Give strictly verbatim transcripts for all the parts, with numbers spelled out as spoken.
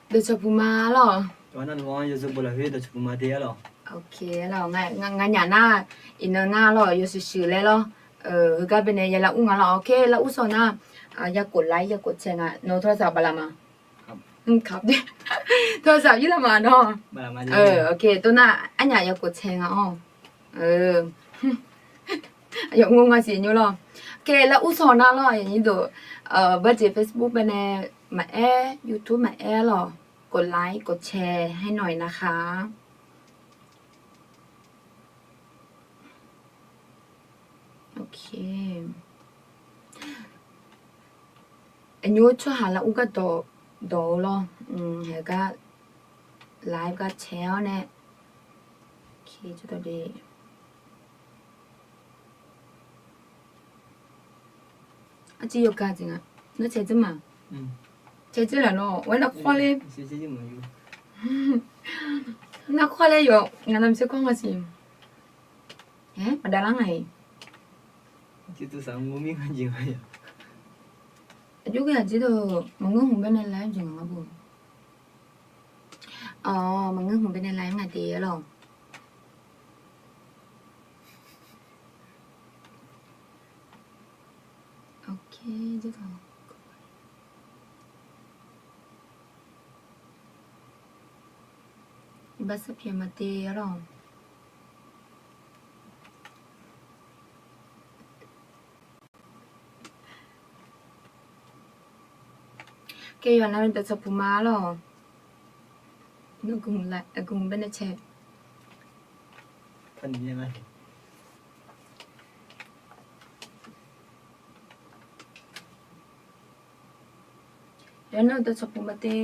Dawqcawq puq ma lawr. Nganyaf nar, iqnan nar lawr yawshuif shuif laer lawr. Heugar baenae ya lar ur nga lawr. Ok, lar ur sawq nar, ya kof laer ya kof cae nga. Nawq tawzaq baqlaq ma. Tawzaq yurlaq ma nawr. Ok, tov nar arnyaf ya kof cae nga-awr. Aqyawf ngeur nga siq nymr lawr. Ok, lar ur sawq nar lawr, aqnyir deuq, barjeq Facebook baenae maqaer, YouTube maqaer lawr. Kof laer kof cae haer nawq-iq nar kha. Ok. Aqnymr tsawrhaq lar ur gar dawq-eu lawr. Heugar live gar cae-awr nae. Ok, tsawrhaq de. Arciv yawqgar jeq nga. Nar cae dzeur ma. Cae dzeur laf nawr, aer nar khawr ler. Nar khawr ler yawq, ngaq navmaqtser khawr nga siq. Aer, maqdav lar nga-iq. Aqjox ghae aqjeq deuq maqngeur hmq baenae live jeq nga bu. Awq, maqngeur hmq baenae live nga de-a lawq. Ok, iqbax sarpyaeq ma de-a lawq. Keyawq navluf dawqcawq puq ma lawq. Ngar gmq baenae cae. Yawqnan dawqcawq puq ma de.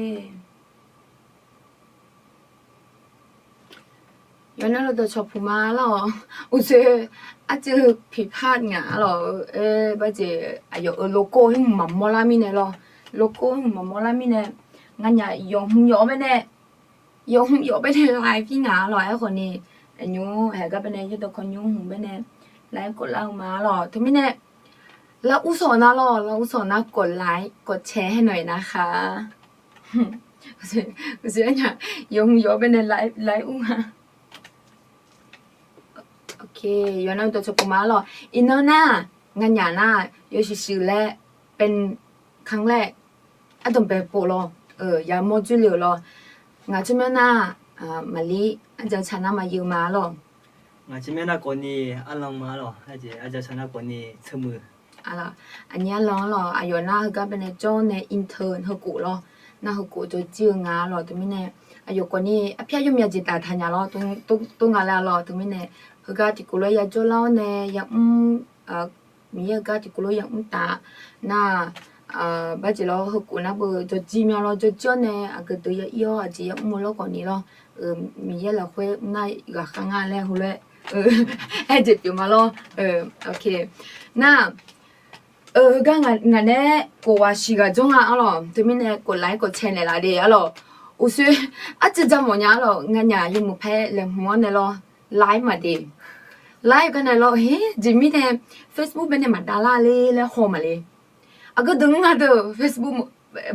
Yawqnan dawqcawq puq ma lawq. Uqshoe arcuiv piqpar ngaq-a lawq. Aer, barjeq aqyawf-euq logo hmq maqmawr lar mirnae lawr. Logo hmq maqmawr lar mirnae, nganyaf yawqhmq yawf-awr baenae, yawqhmq yawf baenae live pir ngaq-a lawq. Aerkhawf ni, aqnymr heugar baenae yawdawq kawv nymr hmq baenae live kof lar-eu ma lawq. Teumirnae lar ur sawq nar lawr, lar ur sawq nar kof live kof cae haer nawq-iq nar kha. Uqshoe arnyaf yawqhmq yawf-awr baenae live ur nga. Ok, yawqnan dawqcawq puq ma lawq. Iqnan nar, nganyaf nar yawshuif shuif laer, เป็นครั้งแรก ardanqbae pov lawr. Yamawr dzoerle-euq lawr. Ngaq tsawrmyanr nar, maqlir arjaq tsaq nar maqyeu ma lawq. Ngaq tsawrmyanr nar kawfni arlan ma lawq. Arjaq tsaq nar kawfni tseumuiq. Aqnyir arlan lawq. Aqyawf nar heugar baenae jawr nae intern heukhof lawr. Nar heukhof jawrjir-eu nga lawq. Teumirnae aqyawf kawfni arpyar yawmya jeq taf taqnya lawr. Tov nga laer lawq. Teumirnae heugar tiqkawv lof-aer yajawr lar-awr nae yamr, Miqyaer-euq gar tiqkawv lof-aer yamr taf nar, barjeq lawr heukhof nar beu jawrjir mya lawr. Jawrjir-awr nae aqgeu deuq ya ir-awr aqjeq yamr-eu lawr khawfni lawr. Miqyaer lafkhoer mr nar ghaqkhaer nga laer heulof-aer aerjeq pyeuf ma lawr. Nar, heugar ngaq nae kof ghaq shiq ghaq jawr nga-a lawq. Teumirnae kof live kof cae naeqlaf de-a lawq. Uqshoe arcuiv ja mawf nya-a lawq. Nganyaf yawmuiq paer laeqhmq-awr nae lawr, live maqde. Live gar nae lawr, her, jeq mirnae Facebook baenae maqdav lar ler laer haw maqle. Aqgeu deuq nga deuq Facebook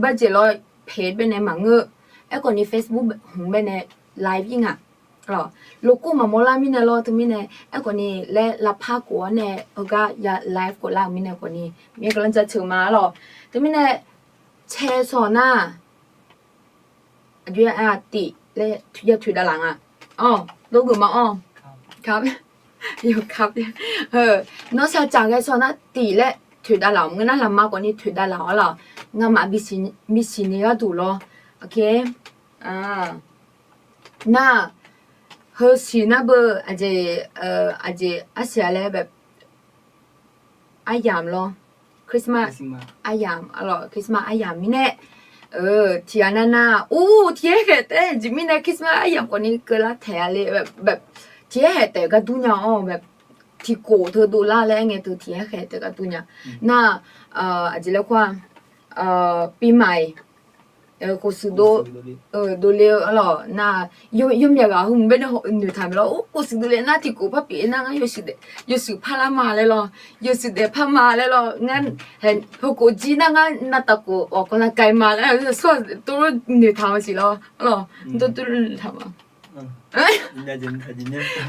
barjeq lawr, page baenae maqngeur. Aerkhawfni Facebook hmq baenae live ir nga. Logo maqmawr lar mirnae lawr. Teumirnae aerkhawfni laer lavpar khof-awr nae heugar ya live khof lar-euq mirnae khawfni Miqyaer guiqlanq jaceuq ma-a lawq. Teumirnae cae sawq nar, aqjox-aer tif laer ya toeqdav laf nga. Awr, dov geuf ma-awr. Nawr saqcaq ghae sawq nar tif laer toeqdav laf-awq. Ngeur nar lafma khawfni toeqdav laf-awr lawq. Ngamaf bisiq ni gharduq lawr. Ok. Nar, heusiq nar beu aqjeq, aqjeq arsiq-a laer bae aryamq lawr. Christmas aryamq-a lawq. Christmas aryamq mirnae tiqghaq nar nar, or, tiq-aer khaeq taef jeq mirnae Christmas aryamq khawfni keuvlar taeq-a le. Tiq-aer khaeq taef gar dur nya-awr, tiqkhof teu dovlar laer aer ngae teu tiq-aer khaeq taef gar dur nya. Nar, aqjeq laer khoer-a, ปีใหม่, Khof shuif dovle-eu arlawq nar, yawmyaq ghaq hmq baenae noeqtaq mae lawr. Or, khof shuif dovle nar tiqkhof par pyeuf nar ngar yawshuif daef, yawshuif parlar ma laer lawr, yawshuif daef par ma laer lawr, ngar heukhof jir nar ngar navtaf khof aqkawv nav kae ma laer, sawr tov noeqtaq-eu siq lawr arlawq. Tov tov noeqtaq ma.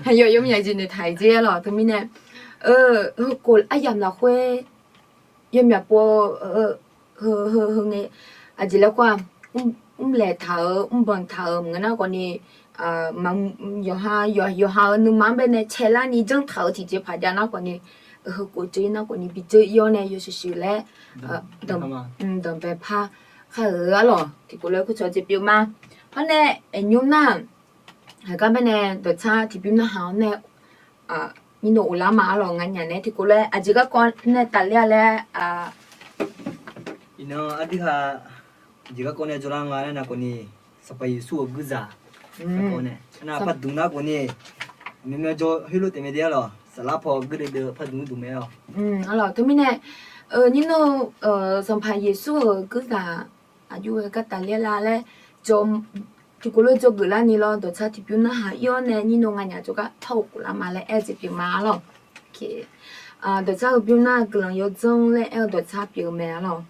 Yawmyaq jeq noeqtaq-iq jer arlawq. Teumirnae, heukhof aryamq lafkhoer yawmyaq pov heu heu heu ngae, aqjeq laer khoer-aq, mrlaeq taq-euq mrbanq taq-euq maqngeur nar khawfni, yawqha yawqha-euq nuima-anr baenae caelar ni janr taq-euq tiqjeqpaq jav nar khawfni, heukhof jawr-ir nar khawfni bi jawr-ir-awr nae yawshuif shuif laer danqbae par khar-euq arlawq. Tiqkhof lof-aer kurcawq jeq pyeuf ma. Hawr nae, aqnymr nar, haqgar baenae dawqtsar tiqbymr narhaq-awr nae, nyir nawq uvlar ma arlawq. Nganyaf nae tiqkhof lof-aer aqjeq garkawv nae tafler-a laer, iqnan aqdui ha aqjeq garkawv nae jawrlar nga laer nar khawfni, Sanqpaq Yeqsur-euq guirzaq garkawv nae, nar pardmq nar khawfni, aqmyanmyan jawr heulof taef mae de arlawq. Saflar paw geur deuvdeuv pardmq-anr dmq mae-awq. Arlawq teumirnae, nyir nawq, Sanqpaq Yeqsur-euq guirzaq aqjox-aer gar tafler la laer, tiqkhof lof-aer dzawgeuf larni lawr, dawqtsar tiqbymr narhaq-ir-awr nae nyir nawq nganyaf jawrgar par ghofkhof lar ma laer aer-eu jeq pyeuf ma arlawq. Dawqtsar heubymr nar guiqlanq yawdzanr laer aer-eu dawqtsar pyeuf-eu mae arlawq.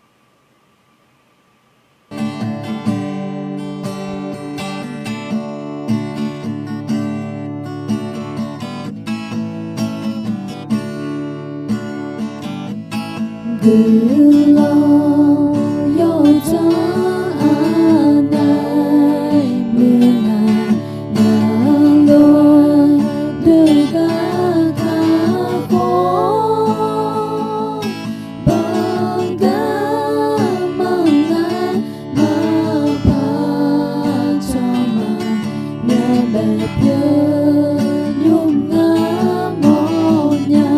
Guiqlanq yawdzanr aqnae muiqnae navluf-eu deuq gar kakhof, baqda maqngae maqpar tsawrmyanr bae pyeuf nymr ngar mawrnya.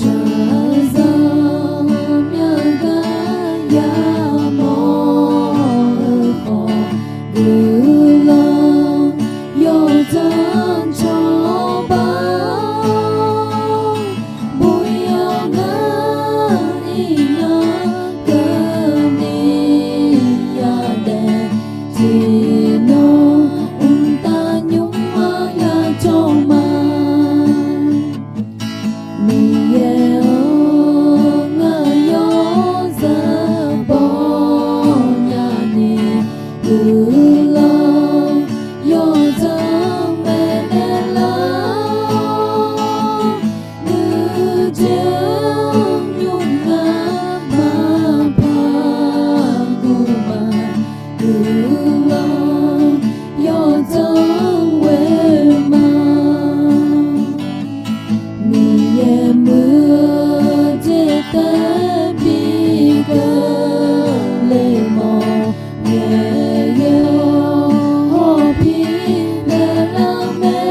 Shaqzanq myawqganq yamawr-eu khawf, guiqlanq yawdzanr cawba. Buq yawqghaq iqnan keuvni yadaef tiqnan mqtav nymr-anr yajawr ma. Miqyaer-or, ngaq yawzeu bawnya ni, guiqlanq yawdzanr maeqnaeq lar-awr, nuijeq-anr nymr ngar maqpar guq ma, guiqlanq yawdzanr ghoe ma. Miqyaer muiq-eu jeq taef bi keuvle mawf, Miqyaer-or, hawpir naeqlar mae.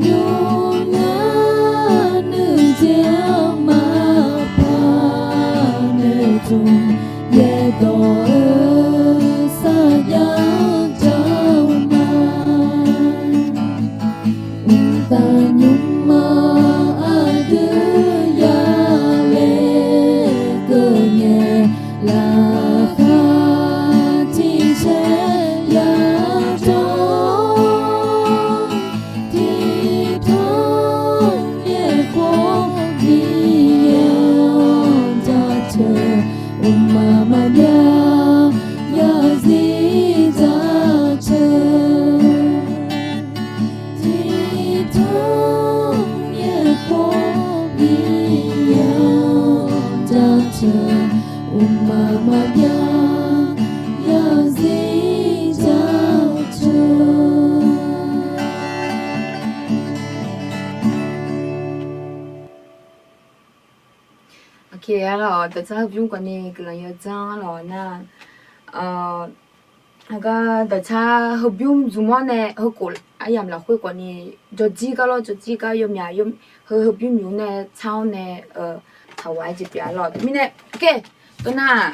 Nymr ngar nuijeq-anr maqpar noeqtmq, yaerdawq-eu sarjax janr ma. Mqtav nymrma aqdui yale keuvngae, laqkhaq tiqcaer yajawr, tiqtanq yaeqkhof Miqyaer-anr jaceuq, mqmaq maqbyav yarzir jaceuq. Tiqtanq yaeqkhof Miqyaer-anr jaceuq, mqmaq maqbyav yarzir jaceuq. Aqkaq arlawq, dawqtsar heubymr khawfni guiqlanq yawdzanr arlawq nar, aqgar dawqtsar heubymr zmq-awr nae heukhof aryamq lafkhoer khawfni jawrjir gar lawr, jawrjir gar yawmyaq heu heubymr nymq nae tsar-awr nae taqghaq-aer jeq pyeuf arlawq. Mirnae, aqkaq, tov nar,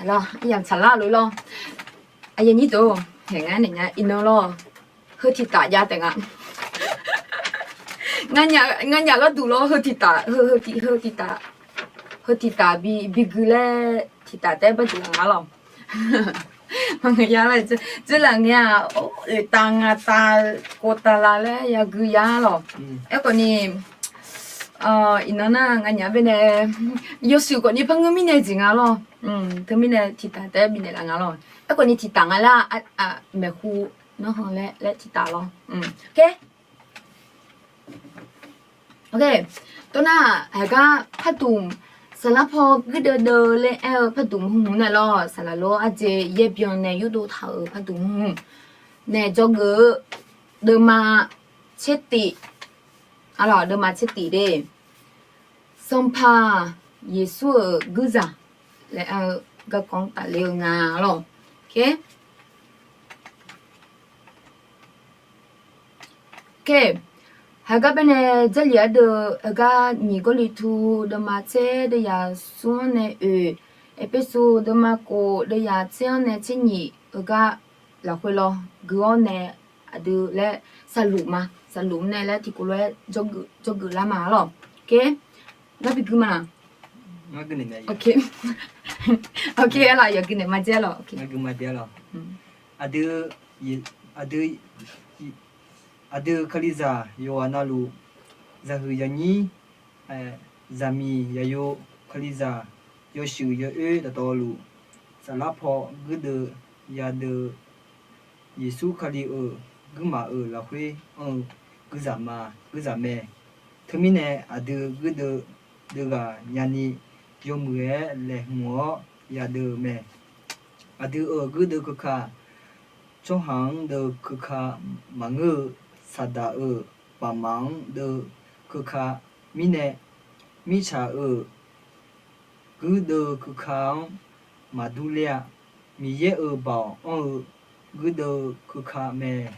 arlawq, aryamq tsaqlar lof lawr. Aqyuif aqnyir deuq, ngar naeq nya iqnan lawr, heu tiqtaf jav taef nga. Nganyaf gharduq lawr, heu tiqtaf, heu tiqtaf. Heu tiqtaf bi, bi gui laer tiqtaf taef-aer barduq laf nga lawq. Maqngeur ya lawq, dzeurlaf ngae-aq, oeq taf ngaq taf kof taf laf laer yagui ya lawq. Aerkhawf ni, iqnan nar nganyaf baenae yawshuif khawf ni par ngeur mirnae jeq nga lawq. Teumirnae tiqtaf taef-aer bifnaeq laf nga lawq. Aerkhawf ni tiqtaf nga laer, maeqhu nanrhan laer tiqtaf lawr. Oke. Tov nar, haiq gar pardmq, saqlar paw guirdeuv deuv laer aer-eu pardmq hmq naeq lawr, saqlaq lor arjeq yaerbyan nae yurdov taq-euq pardmq hmq nae dzawgeuf-eu deuvma tsertif, arlawq, deuvma tsertif de. Sanqpaq Yeqsur-euq guirzaq laer aer-eu garkawv-anr tafler-eu nga lawq. Oke. Haiq gar baenae Jarlif ardeuv haiq gar nyiq Gawrliqtu deuvma tser deuvyaq smr-anr nae oeq, Erpersu deuvma kof deuvyaq tser-anr nae tser nyiq heugar lafkhoer lawr gui-awr nae aqdui laer saqluf ma, saqluf nae laer tiqkawv lof-aer dzawgeuf lar ma lawq. Oke. Ngar bi gui ma. Oke, arlawq, yagui naeq ma dzer lawq. Aqdui, aqdui, aqdui Kalizaq yawqghaq navluf, zaqhuiq zaqnyir, zaqmiq zaqyo, Kalizaq yawshuif yawoer dawqtawvluf, saflar paw guirdeuv yadeuv, Yeqsur Kali-euq guirmaf-euq lafkhoer anr-eu guirzaq ma, guirzaq mae. Teumirnae aqdui guirdeuv deuv ghaq nyani yawmuiq-aer laeqhmq-awr yadeuv mae. Aqdui-euq guirdeuv keuka, tsawrhaq-anr deuv keuka maqngeur-eu, saqdaq-euq baqmaf-anr deuv keuka mirnae, mirtsaq-euq guirdeuv keuka-anr maqdur ler-a. Miqyaer-euq baoq anr-eu guirdeuv keuka mae.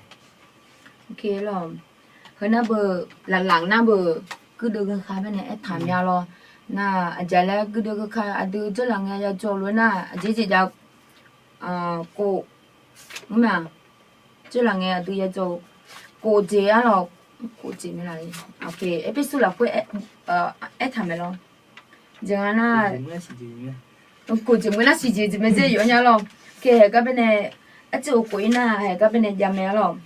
Heu nar beu, laflaf nar beu, guirdeuv keuka baenae aertaq mya lawr. Nar aqjeq laer guirdeuv keuka aqdui dzeurlaf ngae yajawr lof-aer nar aqjeq jeq jav kof, mr ma, dzeurlaf ngae aqdui yajawr-eu kof jeq arlawq, kof jeq mae laf. Erpersu lafkhoer aertaq mae lawr. Jeq nga nar, kof jeq meuq nar siqjeq jeq mae dzer yawf nya lawr. Oke, haiq gar baenae, arciv of kof ir nar haiq gar baenae jav mae arlawq.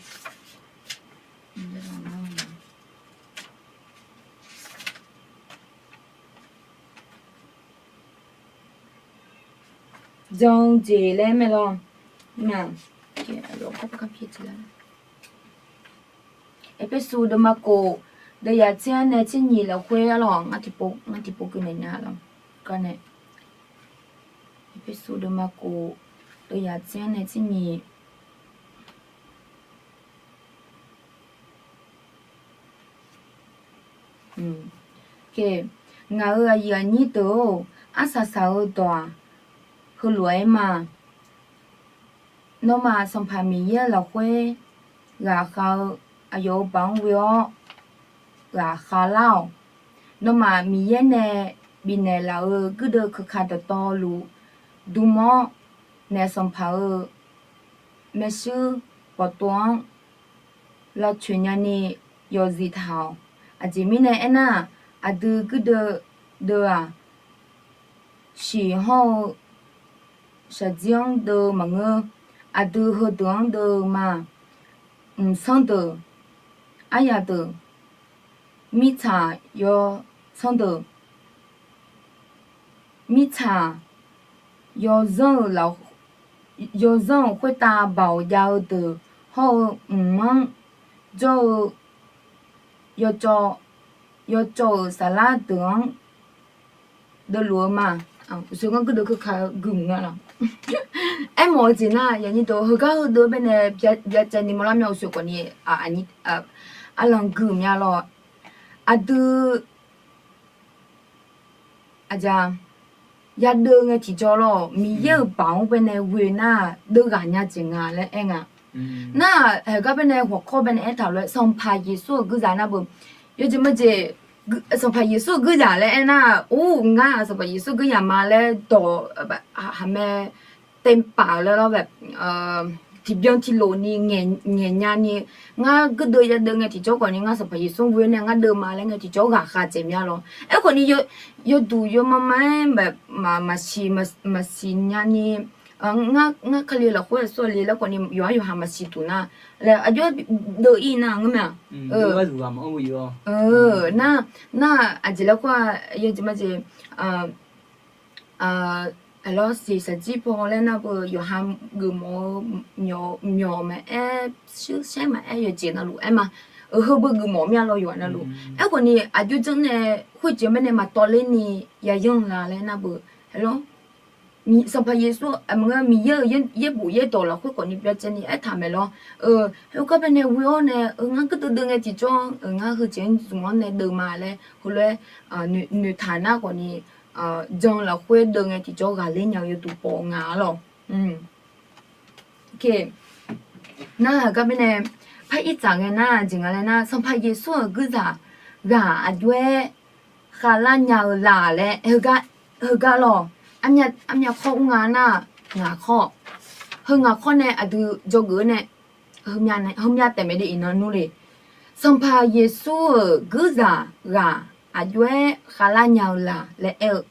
Jan-eu jeq laer mae lawr. Erpersu deuvma kof deuvyaq tser-anr nae tser nyiq lafkhoer arlawq, ngar tiqpov gui naeq nya lawr. Erpersu deuvma kof deuvyaq tser-anr nae tser nyiq. Ngaq-euq aqyuif aqnyir deuq-or, arsaq saq-eu dawq-aq, heulof-aer ma. Nawmaf Sanqpaq Miqyaer lafkhoer ghaqkhav-eu aqyawf-euq baoq-anr ghoe-awr ghaqkhav lar-awq. Nawmaf Miqyaer nae bifnaeq laf-euq guirdeuv keuka dawqtawvluf dm-awr, naef sanqpaq-euq maershuir bawqtov-anr lavcoeq nyani yawzif taq-awq. Aqjeq mirnae aernar, aqdui guirdeuv deuv-aq, shiq hawr-eu shaqdzir-anr deuv-eu maqngeur. Aqdui heudeuq-anr deuv-eu ma. Mqsanr deuq, aryaq deuq, mirtsaq yawsanr deuq, mirtsaq yawzanr-euq laf, yawzanr-euq khoertav baoq jav-eu deuq hawr-eu mq-anr jawr-eu yawcawv, yawcawv-euq saflar deuq-anr deuv luf-eu ma. Uqshoe ngar guirdeuv keuka-eu guiqmq nga laq. Aermawf-eu jeq nar, yaqnyir deuq heugar heudeuv baenae byacaevni mawrlar mya uqshoe khawfni, arlanq guiqmq mya lawr. Aqdui aqjeq yadeuv ngae tiqjawr lawr, Miqyaer-euq baoq-anr baenae ghoe nar deuv ghaq nya jeq nga laer aer nga. Nar heugar baenae hawqkawr baenae aertaq lof-aer Sanqpaq Yeqsur-euq guirzaq nar beu, yawjeq mawrjeq, Sanqpaq Yeqsur-euq guirzaq laer aernar, or ngar Sanqpaq Yeqsur guirzaq ma laer dawq haqmae เต็มปาก laer lawr, tiqbyan tiqlof ni ngaeq nya ni, ngar guirdeuv yadeuv ngae tiqjawr khawf ni ngar Sanqpaq Yeqsur ghoe nae ngar deuv ma laer ngae tiqjawr ghaqkhav dzaeq mya lawr. Aerkhawf ni yawduq yawma ma-aer maqsiq maqsiq nya ni, ngar Kali lafkhoer aqsur aqli laer khawf ni yawqha yawqha maqsiq duq nar laer aqjox deuv ir nar ngeur mae-aq. Nar, nar aqjeq laer khoer-aq, yawjeq majeq, aqlawr siq saqjir paw laer nar beu yawqha geufmawf-eu myawq maqaer, shuir saer maqaer yawqjeq navluf aer ma. Heu beu geufmawf mya lawr yawqha navluf. Aerkhawf ni aqjox janr nae khoerjeq-eu mirnae maqtawv ler ni yayanr la laer nar beu. Aerlawr Sanqpaq Yeqsur maqngeur Miqyaer-euq yaerbof yaerdawq lafkhoer khawf ni byacaevni aertaq maeq lawr. Heugar baenae ghoe-awr nae ngar guirdeuv deuv ngae tiqjawr-anr ngar heujeq-anr zmq-anr nae deuv ma laer heulof-aer noeqtaq nar khawf ni jan lafkhoer deuv ngae tiqjawr ghaqler nya-eu yawduq baw nga-ar lawq. Nar heugar baenae par ir tsaq ngae nar jeq nga laer nar Sanqpaq Yeqsur-euq guirzaq ghaq aqjox-aer khavlar nya-eu la laer heugar lawq. Armyav khawr ur nga nar, ngaq khawr, heu ngaq khawr nae aqdui dzawgeuf-eu nae heumyav taef mae de iqnan nmr le. Sanqpaq Yeqsur-euq guirzaq ghaq aqjox-aer khavlar nya-eu la laer aer-eu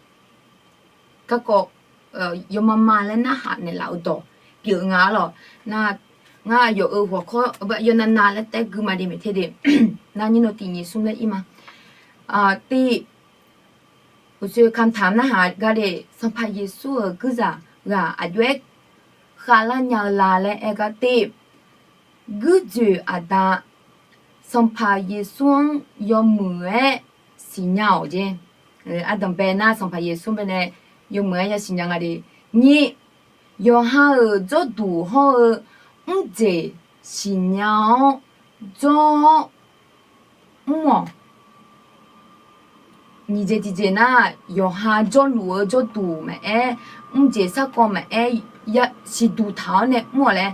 garkawv yawma ma laer narhaq naeqlaf-eu dawq pyeuf nga-ar lawq. Nar, ngar aqyawf-euq ghawqkawr yawnav nav laer taef gui ma de maeq te de. Nar nyir nmr tiq nyiq smr laer ir ma. Tiq, uqshoe kamqtaq narhaq gar de, Sanqpaq Yeqsur-euq guirzaq ghaq aqjox-aer khavlar nya-eu la laer aer gar te, guirdzoeq aqda Sanqpaq Yeqsur-anr yawmuiq-aer siqnya-awq jeq. Ardanqbae nar Sanqpaq Yeqsur baenae yawmuiq-aer yasiqnya nga de. Nyir, yawqha-euq jawrduq hawr-eu mrjeq siqnya-awr jawr-awr mr-awq. Nyiq jeq tiqjeq nar, yawqha jawrluf-eu jawrduq maqaer, mrjeq sarkawv maqaer, siqduq taq-awr nae mr-awq laer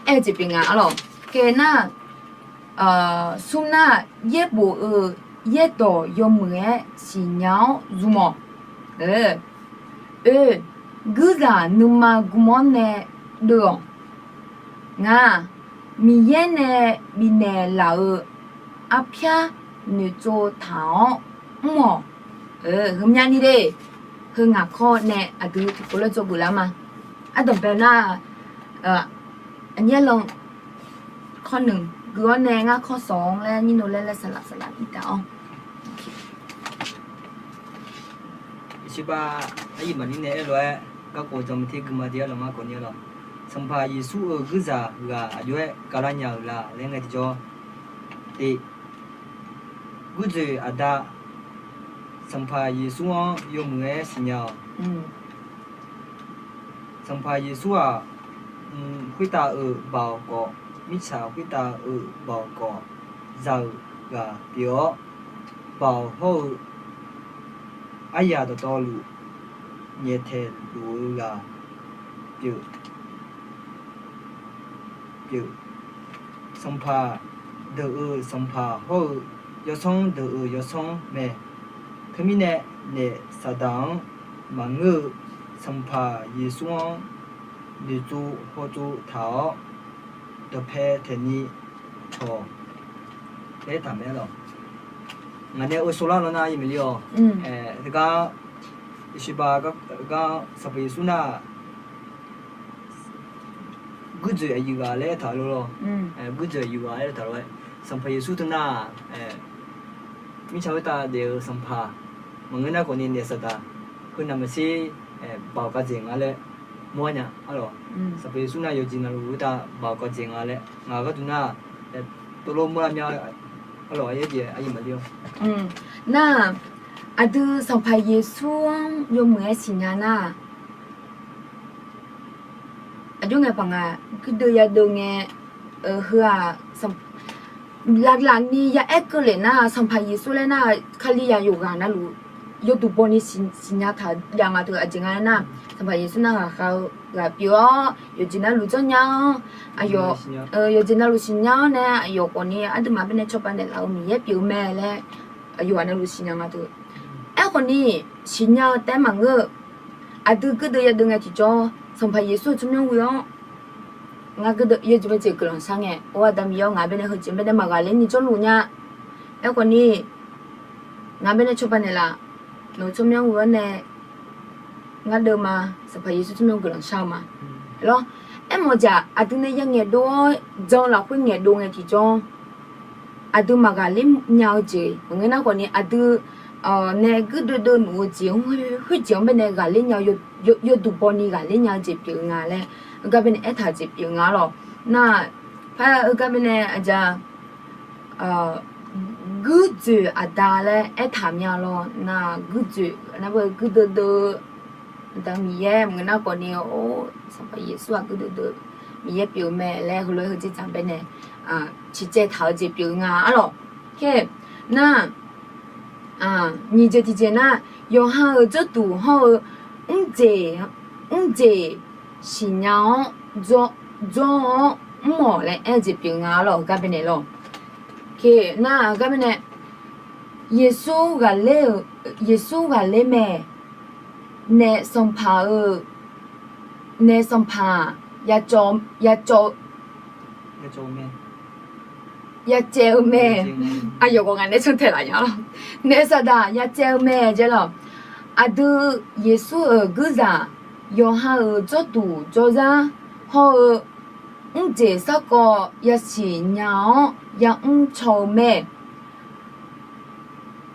aer-eu jeq pyeuf nga-ar lawq. Kae nar, smr nar, yaerbof-euq yaerdawq yawmuiq-aer siqnya-awr zmq-awq. Oe, guirzaq nuima gm-awr nae deuv-awq. Ngar, Miqyaer nae bifnaeq laf-euq arpyar noeqtsov taq-awr mr-awq. Heumyavni de, heu ngaq kawr nae aqdui tiqkawv laer dzawgeuf lar ma. Ardanqbae nar, aqnyir lan kawr nuiq gui-awr nae ngar kawr sawq-anr laer nyir nmr laer laer saqlaq saqlaq irdaq-awr. Iqshiqbav aryuif maqnir nae aerlof-aer garkawv jan maqter gui ma de-ar lawq ngar kawv ni-ar lawq. Sanqpaq Yeqsur-euq guirzaq ghaq aqjox-aer khavlar nya-euq la laer ngae tiqjawr. Tiq, guirdzoeq aqda Sanqpaq Yeqsur-anr yawmuiq-aer siqnya-awq. Sanqpaq Yeqsur-aq, mq khoertav-euq baoq khawf, mirtsaq khoertav-euq baoq khawf, za-euq ghaq pyeuf-awr, baoq hawr-eu aryaq dawqtawvluf nyaeftaeq luf-eu ghaq pyeuf pyeuf. Sanqpaq deuq-euq Sanqpaq hawr-eu yawsanr deuq-euq yawsanr mae. Teumirnae naef Saqdaq-anr maqngeur-eu Sanqpaq Yeqsur-anr noeqtsov hawtsov taq-awr dawqpae taeqni tawq laer taq mae-ar lawq. Ngaq nae oe sovlar lawr nar yamaqli-awq. Teugar iqshiqbav gar Sanqpaq Yeqsur nar guirdzoeq aqyuif ghaq laer taq lof lawr. Guirdzoeq aqyuif ghaq laer taq lof-aer Sanqpaq Yeqsur teunar mirtsaq khoertav daef-eu Sanqpaq maqngeur nar khawfni naef Saqdaq heu navmaqtser baoq gardzaeq nga laer mawr-ar nya-ar lawq. Sanqpaq Yeqsur nar yawqjeq navluf khoertav baoq gardzaeq nga laer ngaq gharduq nar tov lof mawrlar mya-ar lawq. Aqyuif maqli-awr nar, aqdui Sanqpaq Yeqsur-anr yawmuiq-aer siqnya nar, aqjox ngae paq nga, guirdeuv yadeuv ngae, heu-aq, laflaf ni ya aer keuvle nar, Sanqpaq Yeqsur laer nar, Kalizaq yawqghaq navluf yawduq bawni siqnya taq jav nga teu aqjeq nga laer nar, Sanqpaq Yeqsur nar ghaqkhav-eu ghaq pyeuf-awr, yawqjeq navluf janrnya-awr, aqyawf, yawqjeq navluf siqnya-awr nae aqyawf khawfni aqduimaf baenae cawba naeqlaf-eu Miqyaer pyeuf-eu mae laer, aqyawf ghaq navluf siqnya nga teu. Aerkhawfni, siqnya-eu taef-aer maqngeur-eu, aqdui guirdeuv yadeuv ngae tiqjawr, Sanqpaq Yeqsur-euq tsawrmyanr ghoe-awr, Ngar guirdeuv yawjeq bajeq guiqlanq shar ngae, or Aqda Miqyaer-awr, ngaq baenae heujeq baenae maqghaqler ni jawrluf nya. Aerkhawf ni, ngaq baenae cawba naeqlaf, nawq-eu tsawrmyanr ghoe-awr nae ngar deuv ma, Sanqpaq Yeqsur tsawrmyanr guiqlanq shar-eu ma. Lawr, aermawf-eu jeq-aq, aqdui nae ya ngaeqdov-awr jan-eu lafkhoer ngaeqdov ngae tiqjawr, aqdui maqghaqler nya-eu jeq maqngeur nar khawf ni, aqdui nae guirdeuv deuv luf-eu jeq-anr khoerjeq-anr baenae ghaqler nya-eu, yawduq baw ni ghaqler nya-eu jeq pyeuf-eu nga laer, heugar baenae aertaq-eu jeq pyeuf nga lawq. Nar, par heugar baenae aqja guirdzoeq aqda laer aertaq mya lawr. Nar guirdzoeq nar, guirdeuv deuv-eu Aqda Miqyaer maqngeur nar khawf ni, or Sanqpaq Yeqsur-aq guirdeuv deuv-eu Miqyaer pyeuf-eu mae laer heulof-aer heujeq dzaq baenae ciqcaev taq-eu jeq pyeuf-eu nga arlawq. Nar, nyiq jeq tiqjeq nar, yawqha-euq jawrduq hawr-eu mrjeq, mrjeq siqnya-awr jawr-awr mr-awq laer aer-eu jeq pyeuf nga arlawq, heugar baenae lawq. Nar heugar baenae, Yeqsur ghaqler-eu, Yeqsur ghaqler mae. Naef sanqpaq-eu, naef sanqpaq ya cawv, ya cawv, ya caev-eu mae. Aqyawf khawf ngaq nae cantaeq laf nya lawr. Naef saqdaq ya caev-eu mae jeq lawq. Aqdui Yeqsur-euq guirzaq yawqha-euq jawrduq jawrzar hawr-eu mrjeq sarkawv yasiq nya-awr yamr caw-eu mae.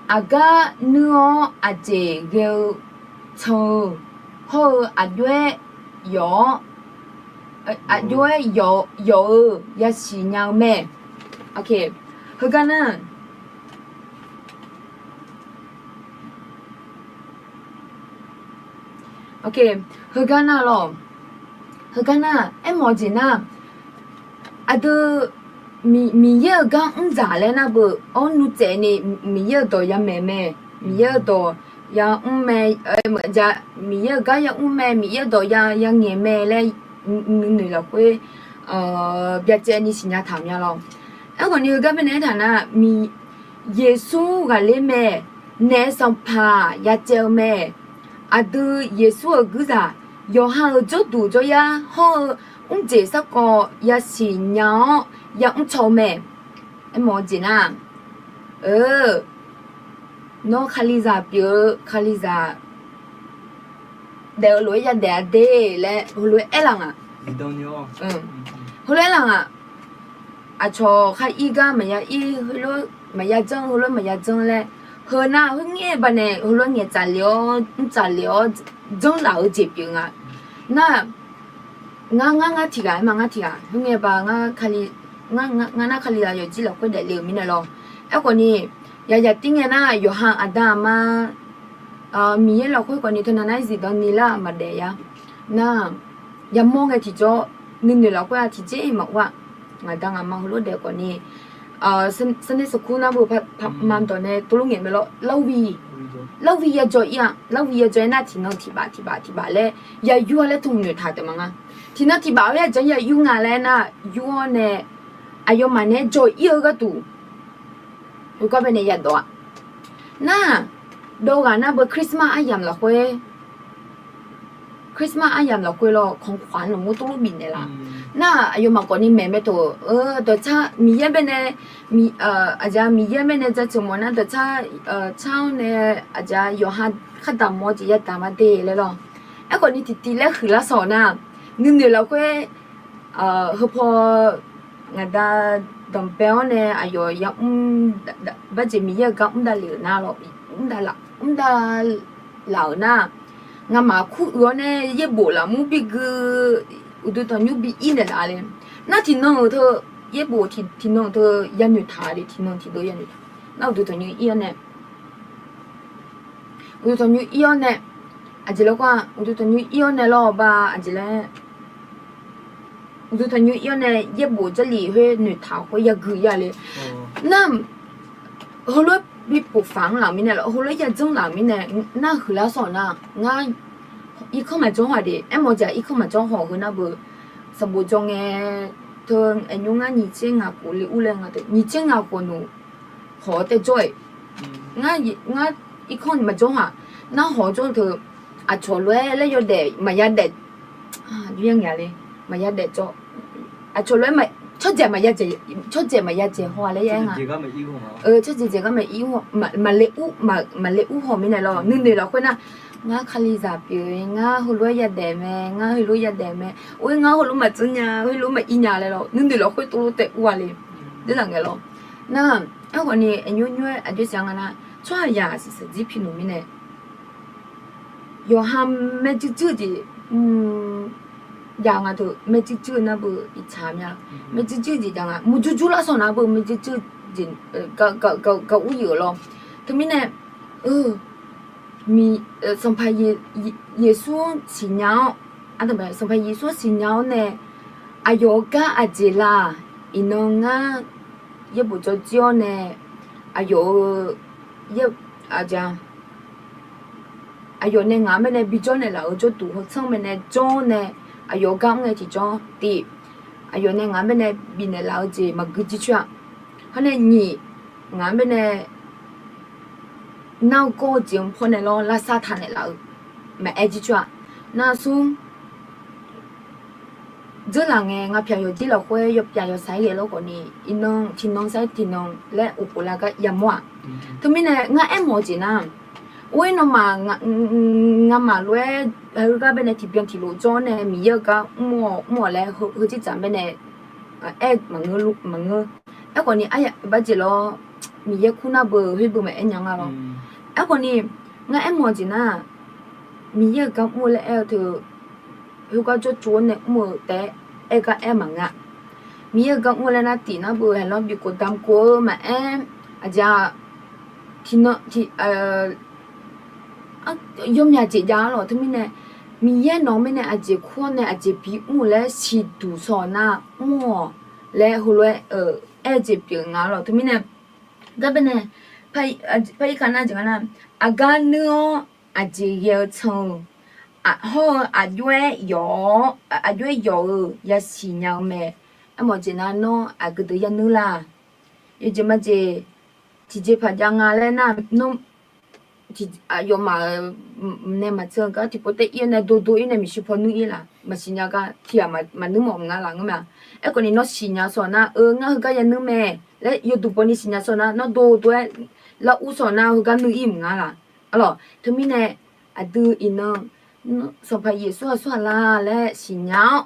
Aqgar nuir-awr aqjeq ghae-eu can-eu hawr-eu aqjox-aer yawf-awr, aqjox-aer yawf-eu yasiq nya-eu mae. Heugar nar, heugar nar lawq, heugar nar aermawf-eu jeq nar, aqdui Miqyaer-euq gar mr dzaq laer nar beu-awr nuitsaev ni Miqyaer-euq dawq ya maeq mae, Miqyaer-euq dawq ya mr mae, Miqyaer-euq gar ya mr mae, Miqyaer-euq dawq ya, ya ngaeq mae laer nuinoeq lafkhoer byacaevni siqnya taq mya lawr. Aerkhawf ni heugar baenae aertaq nar, Yeqsur ghaqler mae, naef sanqpaq ya caev-eu mae. Aqdui Yeqsur-euq guirzaq yawqha-euq jawrduq jawryar hawr-eu mrjeq sarkawv yasiq nya-awr yamr caw-eu mae. Aermawf-eu jeq nar, nawr Kalizaq pyeuf-eu Kalizaq daef-eu lof-aer yadaef-a de laer heulof-aer aerlaf ngaq. Heulof-aer aerlaf ngaq. Aqcawq khar ir gar maqya ir, heulof maqya janr, heulof maqya janr laer, heu nar khoerngae baqnae heulof ngaeq tsaqle-awr mr tsaqle-awr janrlaf-eu jeq pyeuf nga. Nar, ngar ngar ngar tiqghaq-aer ma, ngar tiqghaq khoerngae ba, ngar nar Kalizaq yawqjir lafkhoer daefle-euq mirnae lawr. Aerkhawf ni, yaqyaq tir ngae nar yawqha aqda aqma Miqyaer lafkhoer khawf ni teunav nar-aer zifdan ni lar maqdaef ya. Nar, yamawr ngae tiqjawr nuinoeq lafkhoer-a tiqjeq maqur-a. Ngaqda ngaqma heulof daef khawf ni, Sunday school nar beu paqma dawq nae tov lof ngaeq mae lawr, larvi, larvi ya jawr ir-a, larvi ya jawr-aer nar tiqnan tiqbaf tiqbaf tiqbaf laer ya yur-a laer tmq noeqtaq taef ma nga. Tiqnan tiqbaf-awr ya janr ya yur nga laer nar yur-awr nae aqyawfmaf naeq-aer jawr ir-eu gharduq heugar baenae yadawq-a. Nar, dawq ghaq nar beu Christmas aryamq lafkhoer, Christmas aryamq lafkhoer lawr ของขวัญ lafmur tov lof bifnaeq laf. Nar, aqyawfmaf khawf ni maeq mae toq, dawqtsar Miqyaer baenae, aqja Miqyaer baenae jaceuq mawf nar dawqtsar, tsar-awr nae aqja yawqha khar daq mawf-eu jeq yadaq ma de laer lawr. Aerkhawf ni tiqtiv laer huiqlar sawq nar, nuinoeq lafkhoer heupaw ngaqda danqbae-awr nae aqyawf yamr, barjeq Miqyaer-euq gar mr davlef-euq nar lawr, mr davlaf-euq nar, ngamaf kur uiq-awr nae yaerbof lafmur bigui, uqduq tanqnymr bi ir naeqlaf le. Nar tiqnan-euq teu, yaerbof tiqnan-euq teu yanoeq taq le, tiqnan tiqdeuv yanoeq taq. Nar uqduq tanqnymr ir-awr nae, uqduq tanqnymr ir-awr nae, aqjeq laer gar-a, uqduq tanqnymr ir-awr nae lawr ba aqjeq laer uqduq tanqnymr ir-awr nae yaerbof Jarlif khoer noeqtaq khoer yagui ya le. Nar, heulof-aer bi pofaq-anr laf-euq mirnae lawr, heulof-aer yajanr laf-euq mirnae nar huiqlar sawq nar, ngar irkanr maqjawr haq de. Aermawf-eu jeq irkanr maqjawr haw-eu heu nar beu, sanqbof jawr ngae teu, aernymr ngar nyiq tser ngaq khof le ur laer nga teu, nyiq tser ngaq khof noeq hawq-awr tae jawr-eq. Ngar, ngar irkanr maqjawr haq, nar hawq-awr jawr teu, aqcawq lof-aer laer yawdaef maqya daef, maqya daef jawr, Aqcawq lof-aer tsawrjaeq maqya dzaeq, tsawrjaeq maqya dzaeq haw-a laer ya nga. Tsawrjaeq dzaeq gar maqir haw, maqle ur haw mirnae lawr. Nuinoeq lafkhoer nar, ngar Kalizaq pyeuf-eu, ngar heulof-aer yadaef mae, ngar heulof yadaef mae, or ngar heulof maqdzanr nya, heulof maqir nya laer lawr. Nuinoeq lafkhoer tov lof taef ur-a le. Dzerzaq ngae lawr. Nar, aerkhawf ni aqnymr nymr-aer aqjox siqnya nga nar, tsawrhaqzaq siqsaq jir pi noeq mirnae yawqha maerjuir juir-eu jeq jav nga teu, maerjuir juir-eu nar beu iqtsaq mya, maerjuir juir-eu jeq jav nga. Murjur jur lar sanq nar beu maerjuir juir-eu jeq gar ur yeuq lawr. Teumirnae, Sanqpaq Yeqsur-anr siqnya-awr, Sanqpaq Yeqsur-anr siqnya-awr nae, aqyawf-euq gar aqjeq la, iqnan ngar yaerbof jawrjir-awr nae, aqyawf-eu, aqyawf nae ngaq-anr baenae bijawr naeqlaf-euq jawrduq hawtsanr baenae jawr nae, aqyawf-eu gar mr ngae tiqjawr tif, aqyawf nae ngaq-anr baenae bifnaeq laf-eu jeq maqgui jir coer-a. Hawr nae nyiq, ngaq-anr baenae nar-eu gawr-eu jeq-anr pawnae lawr lavsav taq naeqlaf-eu maqaer jir coer-a. Nar-eu smr, dzeurlaf ngae ngaq pyaq yawqjir lafkhoer yawpyaf yawsaq-aer ghae lawr khawf ni, iqnan tiqnan sar-aer tiqnan laer uqkhof lar gar yamawr-aq. Teumirnae ngar aermawf-eu jeq nar, or-ir nawmaf, ngamaf lof-aer heugar baenae tiqbyan tiqlof jawr nae Miqyaer-eu gar mr-awq mr-awq laer heujeq dzaq baenae aer maqngeur. Aerkhawf ni arya bar jeq lawr, Miqyaer kur nar beu khoer beu maqaer nya nga lawr. Aerkhawf ni ngar aermawf-eu jeq nar, Miqyaer-euq gar mr-eu laer aer-eu teu, khoergar jawrtsov-awr nae mr-eu taef-aer aer gar aer maqngeur-a. Miqyaer-euq gar mr-eu laer nar tif nar beu haeqlawr bikhof damq khof-eu maqaer, aqjeq-aq, tiqnan, yawmyaq jeq jav-ar lawq. Teumirnae Miqyaer nawq-anr mirnae aqjeq kur-awr nae aqjeq bimr-eu laer siqduq sawq nar mr-awq laer heulof-aer aer-eu jeq pyeuf nga lawq. Teumirnae gar baenae par-ir ka nar jeq nga nar, aqgar nuir-awr aqjeq ghae-eu can-eu, hawr-eu aqjox-aer yawf-awr, aqjox-aer yawf-eu yasiq nya-eu mae. Aermawf jeq nar nawr aqgeu deuq yanuir la? Yawjeq majeq tiqjeqpaq jav nga laer nar, nawr aqyawfmaf-euq nae maqtser-eu gar tiqpov taef-ir-awr nae dovdov-ir nae maeqshi paw nuir-ir laf? Maqsiq nya gar tiq ghaq maqnuir mawf nga laf ngeur mae-a. Aerkhawf ni nawr siqnya sawq nar, eu, ngar heugar yanuir mae laer yawduq bawni siqnya sawq nar, nawr dovdov-aer lar ur sawq nar heugar nuir-ir mq nga laf? Arlawq, teumirnae aqdui iqnan Sanqpaq Yeqsur aqsurghaq la laer siqnya-awr,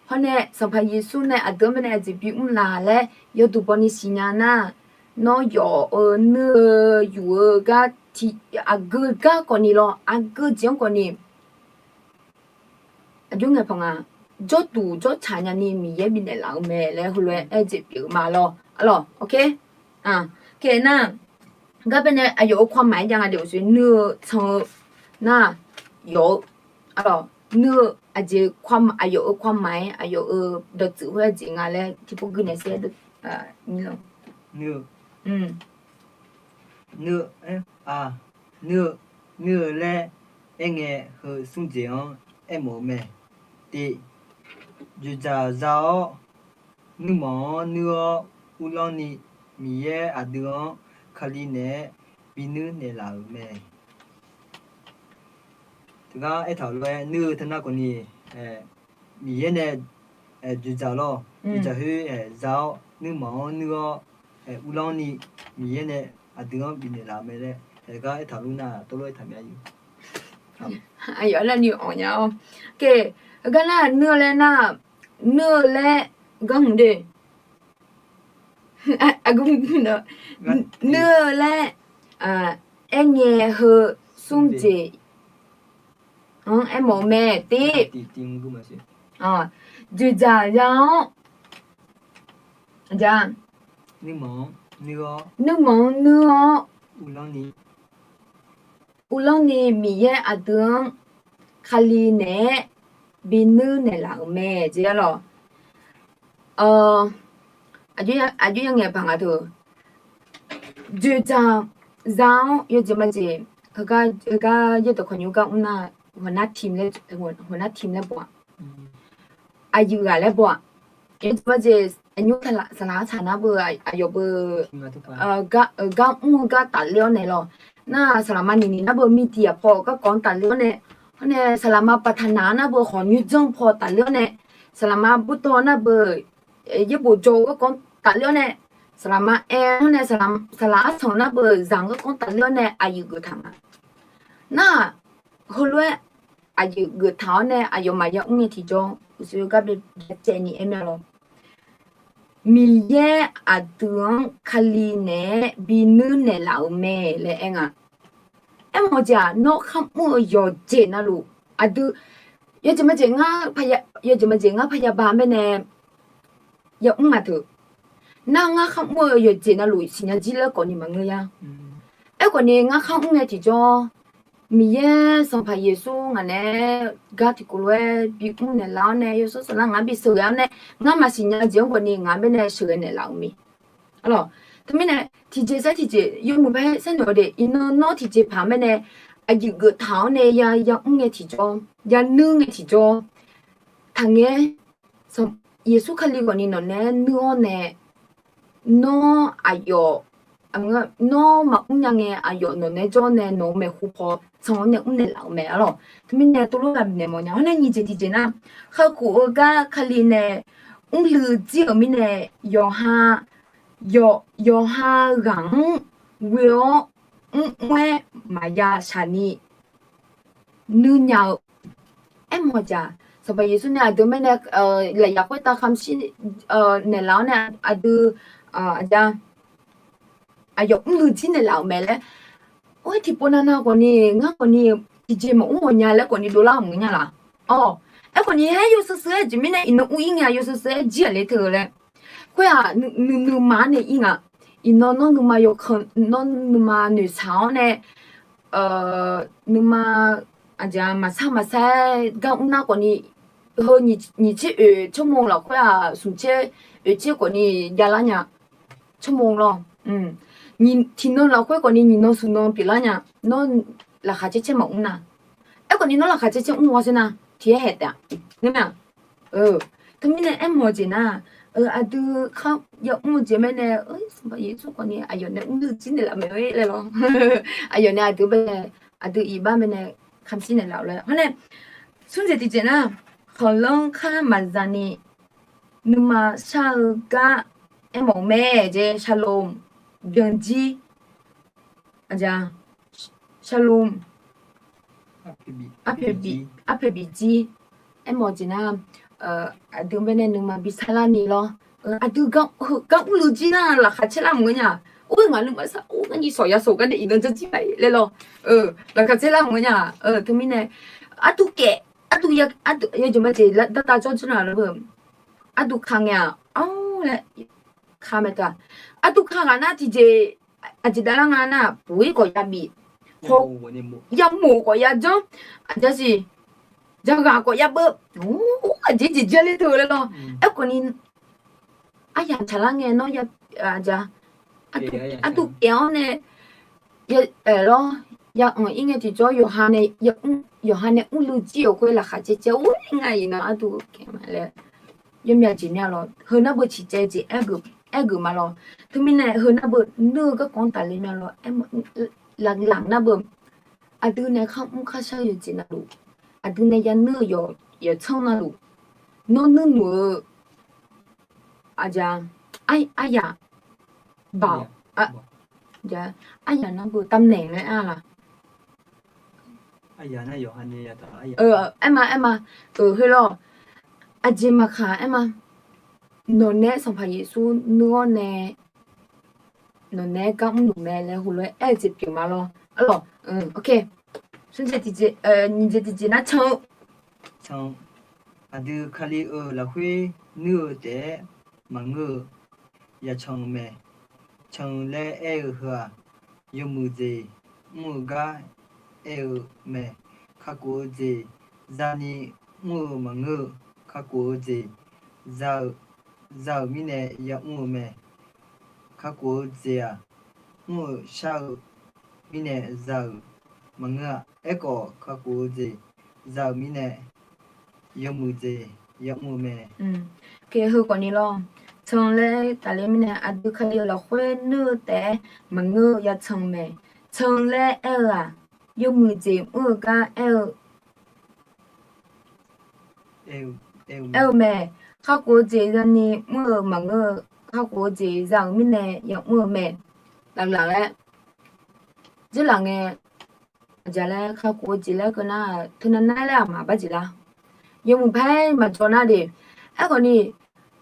hawr nae Sanqpaq Yeqsur nae aqdui-anr baenae aqjeq bimr laf laer yawduq bawni siqnya nar, nawr yawf-eu nuir-eu yuf-eu gar tiq, aqgeu gar khawf ni lawr, aqgeu jeq-anr khawf ni aqjox ngaeqpaq nga, jawrduq jawrtsaq nyani Miqyaer bifnaeq laf-eu mae laer heulof-aer aer-eu jeq pyeuf-eu ma lawr. Arlawq, ok. Nar, gar baenae aqyawf-euq ความหมาย-aer jav nga de, uqshoe nuir-eu can-eu nar, yawf-eu, arlawq, nuir-eu aqjeq, aqyawf-euq ความหมาย-aer, aqyawf-euq dawqtsuif khoer aqjeq nga laer tiqpov gui naeq sher-aer, nuir-eu, nuir-eu laer aerngae heu smr jeq-anr aermawf-eu mae. Tif, dzoeqdzaq za-awr, nuirmanq-anr nuir-awr uvlanr ni, Miqyaer aqdui-anr Kali naeq-aer binuir naeqlaf-euq mae. Teugar aertaq-euq lof-aer nuir-eu teunar khawf ni, Miqyaer nae dzoeqdzaq lawr, dzoeqdzaq khoer za-awr nuirmanq-anr nuir-awr uvlanr ni, Miqyaer nae aqdui-anr bifnaeq laf-eu mae laer, gar aertaq luf nar tov lof aertaq mya-ir. Aqyawf nar ni awq nya-awr, gar nar nuir-eu laer nar, nuir-eu laer gar hmq de. Nuir-eu laer aerngae heu smr jeq-anr aermawf-eu mae. Tif, dzoeqdzaq za-awr, nuirmanq-anr nuir-awr uvlanr ni, Miqyaer aqdui-anr Kali naeq-aer binuir naeqlaf-euq mae jeq-a lawq. Aqjox yangaeq paq nga teu, dzoeqdzaq za-awr yawjeq majeq, heugar yaerdawq kawqnymr gar mr nar, หัวหน้าทีม laer baw-aq, aqyuif ghaq laer baw-aq, yawjeq majeq aqnymr saqlaq-anr tsaq nar beu, aqyawf beu gar mr-eu gar tafler-awr naeq lawq. Nar saqlaqma niqniq nar beu มีเดีย paw garkawv-anr tafler-awr nae, hawr nae saqlaqma ประธานา nar beu khawqnymr janr paw tafler-awr nae, saqlaqma burtaw nar beu yaerbof jawr-eu garkawv tafler-awr nae, saqlaq ma aer-awr nae, saqlaq arsanq nar beu zaq-eu garkawv tafler-awr nae aqyuif geuf taq nga. Nar-aq, heulof-aer aqyuif geuf taq-awr nae aqyawfmaf yamr ngae tiqjawr uqshoe gar byacaevni aer mir-a lawr. Miqyaer aqdui-anr Kali naeq-aer binuir naeqlaf-euq mae laer aer nga. Aermawf-eu jeq-aq, nawr kharmr-eu yawqjeq navluf aqdui, yawjeq majeq ngar, yawjeq majeq ngar paqya ba mirnae yamr ma teu. Nar ngar kharmr-eu yawqjeq navluf siqnya jir laer khawfni maqngeur ya. Aerkhawfni ngar kharmr ngae tiqjawr, Miqyaer Sanqpaq Yeqsur ngaq naeq-aer gar tiqkawv lof-aer bimr naeqlaf-awr nae, yawshawr saflar ngaq-anr bisheuqghae-awr nae, ngar maqsiqnya jeq-anr khawfni ngaq-anr baenae sheuqghae naeqlaf-euq mae. Arlawq, teumirnae tiqjeq sar tiqjeq yawmuiq bae sharnoeq-awr de, iqnan nawr tiqjeq paq-aer baenae aqyuif geuf taq-awr nae ya yamr ngae tiqjawr, yanuir ngae tiqjawr, taqngae, Yeqsur Kali khawfni nawq naeq-aer nuir-awr nae, nawr aqyawf, nawr maqmr nya ngae aqyawf nawq naeq-aer jawr nae nawq-euq maeqhu paw can-awr nae mr naeqlaf-eu mae. Arlawq, teumirnae tov lor ghaq bifnaeq mawf nya. Hawr nae nyiq jeq tiqjeq nar, kakhof-eu gar Kali nae mrluiv jir-euq mirnae, yawqha, yawqha ghaq-anr ghoe-awr mrmr-aer maqya shaq ni nuir nya-eu. Aermawf-eu jeq-aq, Sanqpaq Yeqsur nae aqdui mirnae lafyaq khoertav khamq shir naeqlaf-awr nae aqdui, aqja, aqyawf mrluiv jir naeqlaf-euq mae laer. Or, tiqpov navnav khawfni ngar khawfni tiqjeq maqmr mawf nya laer khawfni dovlar maqngeur nya laf. Awr, aerkhawfni haer yawshuif shuif-aer jeq mirnae iqnan ur-ir ngae yawshuif shuif-aer jir-aq le teu laer. Khoer-aq, nuima-anr nae ir nga. Iqnan nawr nuima yawkan, nawr nuima noeqshaq-awr nae, nuima aqjeq-aq maqsar maqsar-aer gar mr nar khawfni, heu nyiq tser oeq tsawrmawr lafkhoer-aq, smq tser oeq tser khawfni javlar nya. Tsawrmawr lawr. Tiqnan lafkhoer khawfni nyiq nan smq nan pyeuflar nya. Nawr laqkhaq caer caer maqmr nar. Aerkhawfni nawr laqkhaq caer caer mr-awr sher nar tiq aer haeq taef-a. Ngeur ma. Teumirnae aermawf-eu jeq nar, aqdui kar yamr-eu jeq mirnae, Sanqpaq Yeqsur khawfni aqyawf nae mrluiv jir naeqlaf mae-eu laer lawr. Aqyawf nae aqdui bae, aqdui iqbax mirnae khamq shir naeqlaf-eu laer. Hawr nae, smr jeq tiqjeq nar, khanqlanr kar maqza ni nuima shar-eu gar aermawf-eu mae jeq, shalom, byanjir, aqja, shalom, arpoeq bifjir. Aermawf-eu jeq nar, aqdui baenae nuima bi sarlar ni lawr. Aqdui gar mrluiv jir nar laqkhaq caer lar maqngeur nya. Or, ngaq nuima sar, or, ngar nyiq sawq ya sawq gar nae iqnan janr jir mae laer lawr. Laqkhaq caer lar maqngeur nya. Teumirnae, arduv kaef, arduv ya, yawjeq majeq dartav jawr jir nar lawr. Arduv ka ngae-aq, awr laer ka mae teu-aq. Arduv ka ghaq nar tiqjeq, aqjeq davlar nga nar, puq-ir khawf ya bif, yamawf khawf ya janr, aqja siq, jaghaq khawf ya beuv, aqjeq jeq ja ler teu laer lawr. Aerkhawfni, aryaq tsaqlar ngae nawr ya, aqja, arduv kaef-awr nae, lawr, ya anq-ir ngae tiqjawr, yawqha nae mrluiv jir-euq khoer laqkhaq caer caer-awr nga iqnan arduv kaef ma laer. Yawmya jeq mya lawr, heu nar beu ciqcaev jeq aergeuf ma lawr. Teumirnae heu nar beu nuir-eu garkawv-anr tafler mya lawr. Laqlaq nar beu, aqdui nae kharmr kharshar-eu yawqjeq navluf, aqdui nae yanuir-eu yawqtsanr navluf, nawr nuirnuq-eu, aqja, aryaq, baoq, aryaq nar beu tamnaeq laer aer-a laq. Aer ma, aer ma. Heu lawr, aqjeq maqkaq aer ma. Nawq nae Sanqpaq Yeqsur nuir-awr nae, nawq nae gar mrluf mae laer heulof-aer aer-eu jeq pyeuf ma lawr. Arlawq, smr jeq tiqjeq, nyiq jeq tiqjeq nar can-eu, can-eu, aqdui Kali-euq lafkhoer nuir-eu taef-aer maqngeur-eu, yacan-eu mae. Can-eu laer aer-eu heu-aq, yawmuiq jeq mr-eu gar aer-eu mae. Kakhof-eu jeq zani mr-eu maqngeur-eu, kakhof-eu jeq za-eu, za-euq mirnae yamr-eu mae. Kakhof-eu jeq-aq, mr-eu shar-eu mirnae za-euq maqngeur-a. Aerkhawf, kakhof-eu jeq za-euq mirnae yawmuiq jeq yamr-eu mae. Heu khawfni lawr, can laer tafler mirnae aqdui Kali-euq lafkhoer nuir-eu taef-aer maqngeur-eu yacan mae. Can laer aer-eu-aq, yawmuiq jeq mr-eu gar aer-eu aer-eu mae. kakhof-eu jeq zani mr-eu maqngeur-eu, kakhof-eu jeq za-euq mirnae yamr-eu mae. Laflaf laer dzeurlaf ngae, aqjeq laer kakhof-eu jeq laer keuv nar, teunav nar laer aqma bar jeq lar. Yawmuiq paer maqjawr nar de. Aerkhawf ni,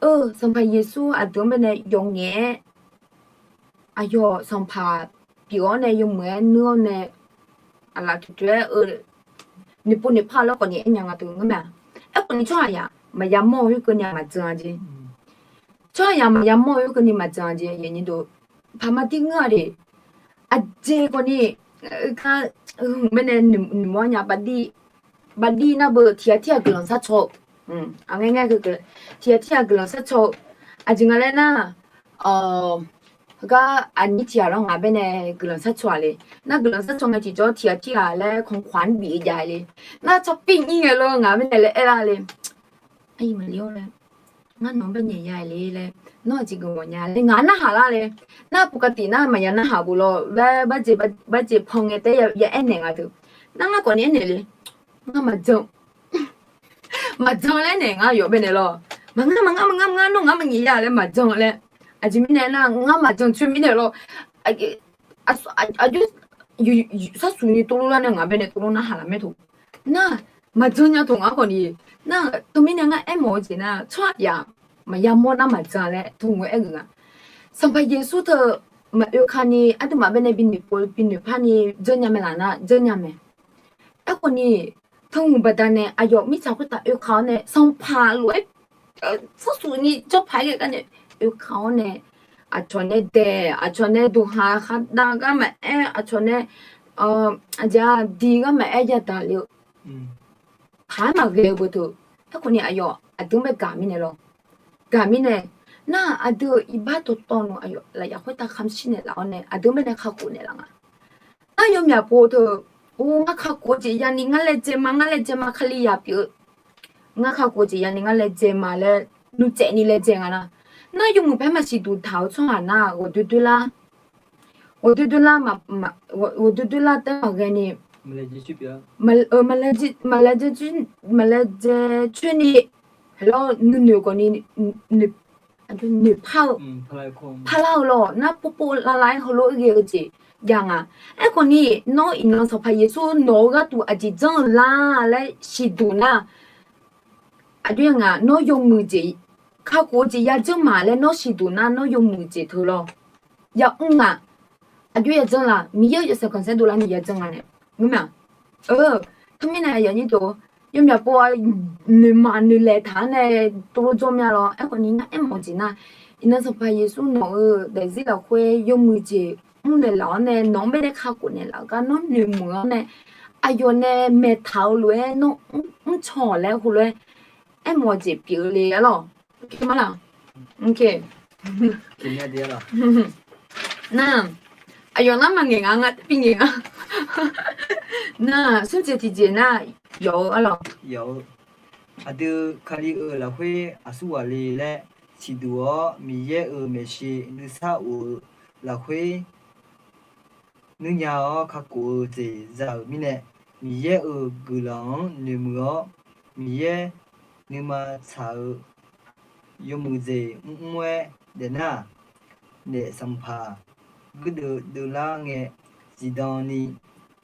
eu, Sanqpaq Yeqsur aqdui-anr baenae yawf ngaef-aer, aqyawf sanqpaq pyeuf-awr nae yawmuiq-aer nuir-awr nae, aqlaf toeqtoeq-aer, eu, noeqpov noeqpar-eu laer khawf ni aernya nga teu ngeur mae-a. Aerkhawf ni tsawrhaqzaq maqya mawr-eu khoerkeuvni maqjan-a jeq. Tsawrhaqzaq maqya mawr-eu khoerkeuvni maqjan-a jeq, paq ma dir ngeur-a de. Aqjeq khawf ni, kar, hmq baenae noeqmawr nya, baqdir nar beu tiq ghaq tirghaq guiqlanq sharcaw-eu, aqngaer ngaer, tiq ghaq tirghaq guiqlanq sharcaw-eu, aqjeq nga laer nar, heugar aqnyir tiq ghaq lawr ngaq baenae guiqlanq sharcaw-aq le. Nar guiqlanq sharcaw ngae tiqjawr tiq ghaq tirghaq laer kanqkaq-anr bif-eu jav le. Nar tsawrpir nyir ngae lawr ngaq baenae laer aer lar le. Aqyuif maqli-awr laer, ngar nawq-anr bae nyaef ya le laer, nawr aqjeq geuf mawf nya laer ngaq narhaq lar le. Nar ปกติ nar maqya narhaq bof lawr laer, barjeq pan ngae taef-aer ya aernaeq nga teu. Nar ngar khawf ni aernaeq le. Ngar maqjan, maqjan laer naeq ngar yawf baenae lawr. Maqngar maqngar maqngar maqngar, nawr ngar maqnyaef ya laer maqjan laer. Aqjeq mirnae nar ngar maqjan coer mirnae lawr. Aqjox, sharsuq ni tov lor lar nae ngaq baenae tov lor narhaq laf mae teu. Nar maqjan nya teu ngar khawf ni. Nar teumirnae ngar aermawf-eu jeq nar, tsawrhaqzaq maqya mawr nar maqjan laer teu ngar aer-eu nga. Sanqpaq Yeqsur teu maqoe ka ni aqduimaf baenae binoeq pov binoeq par ni janrnya mae laf nar janrnya mae. Aerkhawf ni, teu ngar baqdanae aqyawf mirtsaq khoertav oeka-awr nae sanqpaq lof-aer, sharsuq ni jawrpaq-aer ghae gar nae oeka-awr nae, aqcawq nae daeq, aqcawq nae duqhaq khadav gar maqaer, aqcawq nae aqjeq-aq diq gar maqaer yadaq le-eu, paq-aer maqghae-eu beu teu. Aerkhawf ni aqyawf aqdui-anr bae gaq mirnae lawr. Gaq mirnae, nar aqdui-euq iqbax dawqtawv nmr aqyawf lafyaf khoertav kamq shir naeqlaf-awr nae aqdui-anr baenae kakhof naeqlaf nga. Nar yawmyaq pov teu, or, ngar kakhof-eu jeq yani ngar laejae ma, ngar laejae ma, Kalizaq pyeuf-eu. Ngar kakhof-eu jeq yani ngar laejae ma laer nuitsaev ni laejae nga nar. Nar yawmuiq paer maqsiq duq taq-eu tsawrhaq nar ghawqdoer doer lar, ghawqdoer doer lar, ghawqdoer doer lar taef maqghae ni, maqlaejae coer ni, lawr, nuinoeq khawf ni noeqpar-eu, parlar-eu lawr, nar povpov lavlav-aer heulof-aer ghae-eu jeq jav nga. Aerkhawf ni, nawr iqnan Sanqpaq Yeqsur nawq-eu gharduq aqjeq janr-eu lar laer siqduq nar, aqjox-aer nga, nawr yawmuiq jeq, kakhof-eu jeq yajanr maq laer nawr siqduq nar, nawr yawmuiq jeq teu lawr yamr nga. Aqjox yajanr la, Miqyaer-euq yawshaef khanqsaer dovlar ni yajanr nga nae, ngeur ma. Teumirnae aqyuif aqnyir deuq, yawmyaq pov-a, noeqmaq noeqlaeq taq-anr nae tov lor jawr mya lawr. Aerkhawf ni ngar aermawf-eu jeq nar, iqnan Sanqpaq Yeqsur nawq-eu daefzir lafkhoer yawmuiq jeq mrnaeq laf-awr nae nawq-anr baenae kakhof naeqlaf-eu gar nawr noeqmuiq-awr nae, aqyawf nae maeqtaq-eu lof-aer nawr mrcaw-awq laer heulof-aer aermawf-eu jeq pyeuf-eu le-a lawr. Nar, aqyawf nar maqngaeq nga, ngar tae bi ngaeq nga. Nar smrjeq tiqjeq nar, yawf-eu arlawq, yawf-eu, aqdui Kali-euq lafkhoer aqsurghaq le laer siqduq-awr, Miqyaer-euq maeqshi nuisar of-eu lafkhoer nuirnya-awr kakhof-eu jeq za-euq mirnae, Miqyaer-euq guiqlanq-anr noeqmuiq-awr, Miqyaer nuima tsaq-eu yawmuiq jeq mrmr-aer daefnar-aq, naef sanqpaq guirdeuv deuvlar ngae, zifdan ni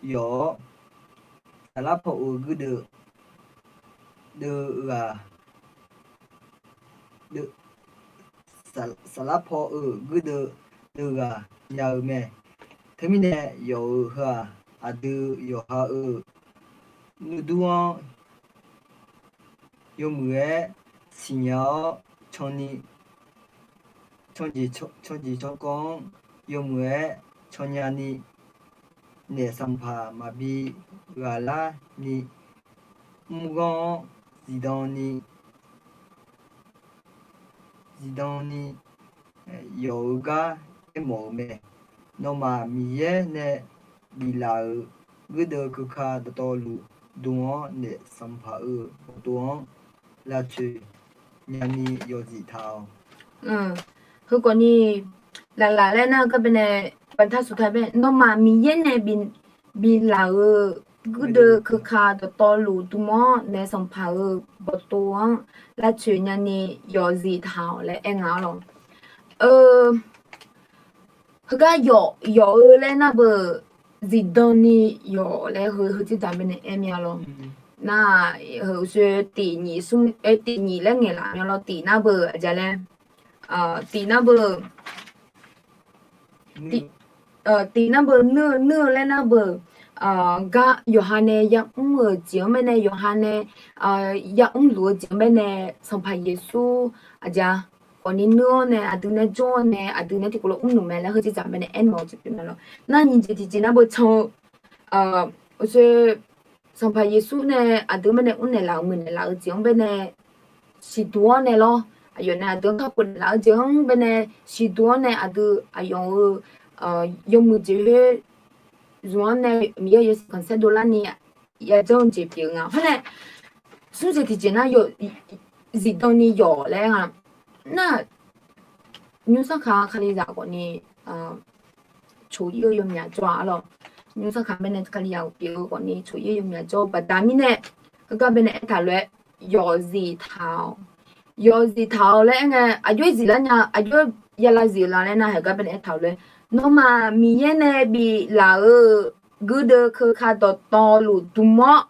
yawf-awr, saflar paw-euq guirdeuv deuv ghaq, saflar paw-euq guirdeuv deuv ghaq nya-eu mae. Teumirnae yawf-euq heu-aq, aqdui yawqha-euq nuidur-anr yawmuiq-aer siqnya-awr, can ni, canjeq cankawv-anr yawmuiq-aer cannya ni, naef sanqpaq maqbi ghaqlar ni, mrghanr-anr zifdan ni, zifdan ni yawf-eu gar aermawf-eu mae. Nawmaf Miqyaer nae biflaf-euq guirdeuv keuka dawqtawvluf dm-awr, naef sanqpaq-euq dawqtawv-anr lavcoeq nyani yawzif taq-awq. Heukhawf ni, laqlaq laer nar-eu gar baenae, baqda suqta bae, nawmaf Miqyaer nae biflaf-euq guirdeuv keuka dawqtawvluf dm-awr naef sanqpaq-euq bawqtov-anr lavtsoeq nyani yawqzif taq-awq laer aer nga-awr lawq. Heugar yawq, yawq-eu laer nar beu, zifdan ni yawq laer heu, heu dzerdzaq baenae aer mya lawr. Nar, uqshoe tiq nyiq smr, tiq nyiq laer ngaeqlaf mya lawr, tiq nar beu aqja laer, tiq nar beu, tiq nar beu nuir-eu, nuir-eu laer nar beu, gar yawqha nae yamr-euq jeq-anr baenae, yawqha nae yamr luf-eu jeq-anr baenae, Sanqpaq Yeqsur aqja khawfni nuir-awr nae aqdui nae jawr-awr nae aqdui nae tiqkawv lof mrluf mae laer heu dzerdzaq baenae aernaeq-awq jeq pyeuf mae lawr. Nar nyiq jeq tiqjeq nar beu can-eu, uqshoe Sanqpaq Yeqsur nae aqdui baenae mrnaeq laf-euq muiqnaeq laf-eu jeq-anr baenae siqduq-awr nae lawr, aqyawf nae aqdui-anr kakhof naeqlaf-eu jeq-anr baenae siqduq-awr nae aqdui aqyawf-euq yawmuiq jeq khoer zmq-anr nae Miqyaer-euq yawshaef khanqsaer dovlarni yajanr-eu jeq pyeuf-eu nga. Khoer nae smr jeq tiqjeq nar, zifdan ni yawq laer aer nga. Nar, nymrsar kaq kalizaq khawfni coq-ir-eu yawmyaq jawr-a lawq. Nymrsar kaq baenae kalizaq pyeuf-eu khawfni coq-ir-eu yawmyaq jawr-eu baqda mirnae, heugar baenae aertaq lof-aer yawqzif taq-awq. Yawqzif taq-awq laer aer ngae, aqjox-aer ziflar nya, aqjox-aer yalav zif-eu la laer nar, heugar baenae aertaq-eu lof-aer, nawmaf Miqyaer nae biflaf-euq guirdeuv keuka dawqtawvluf dm-awr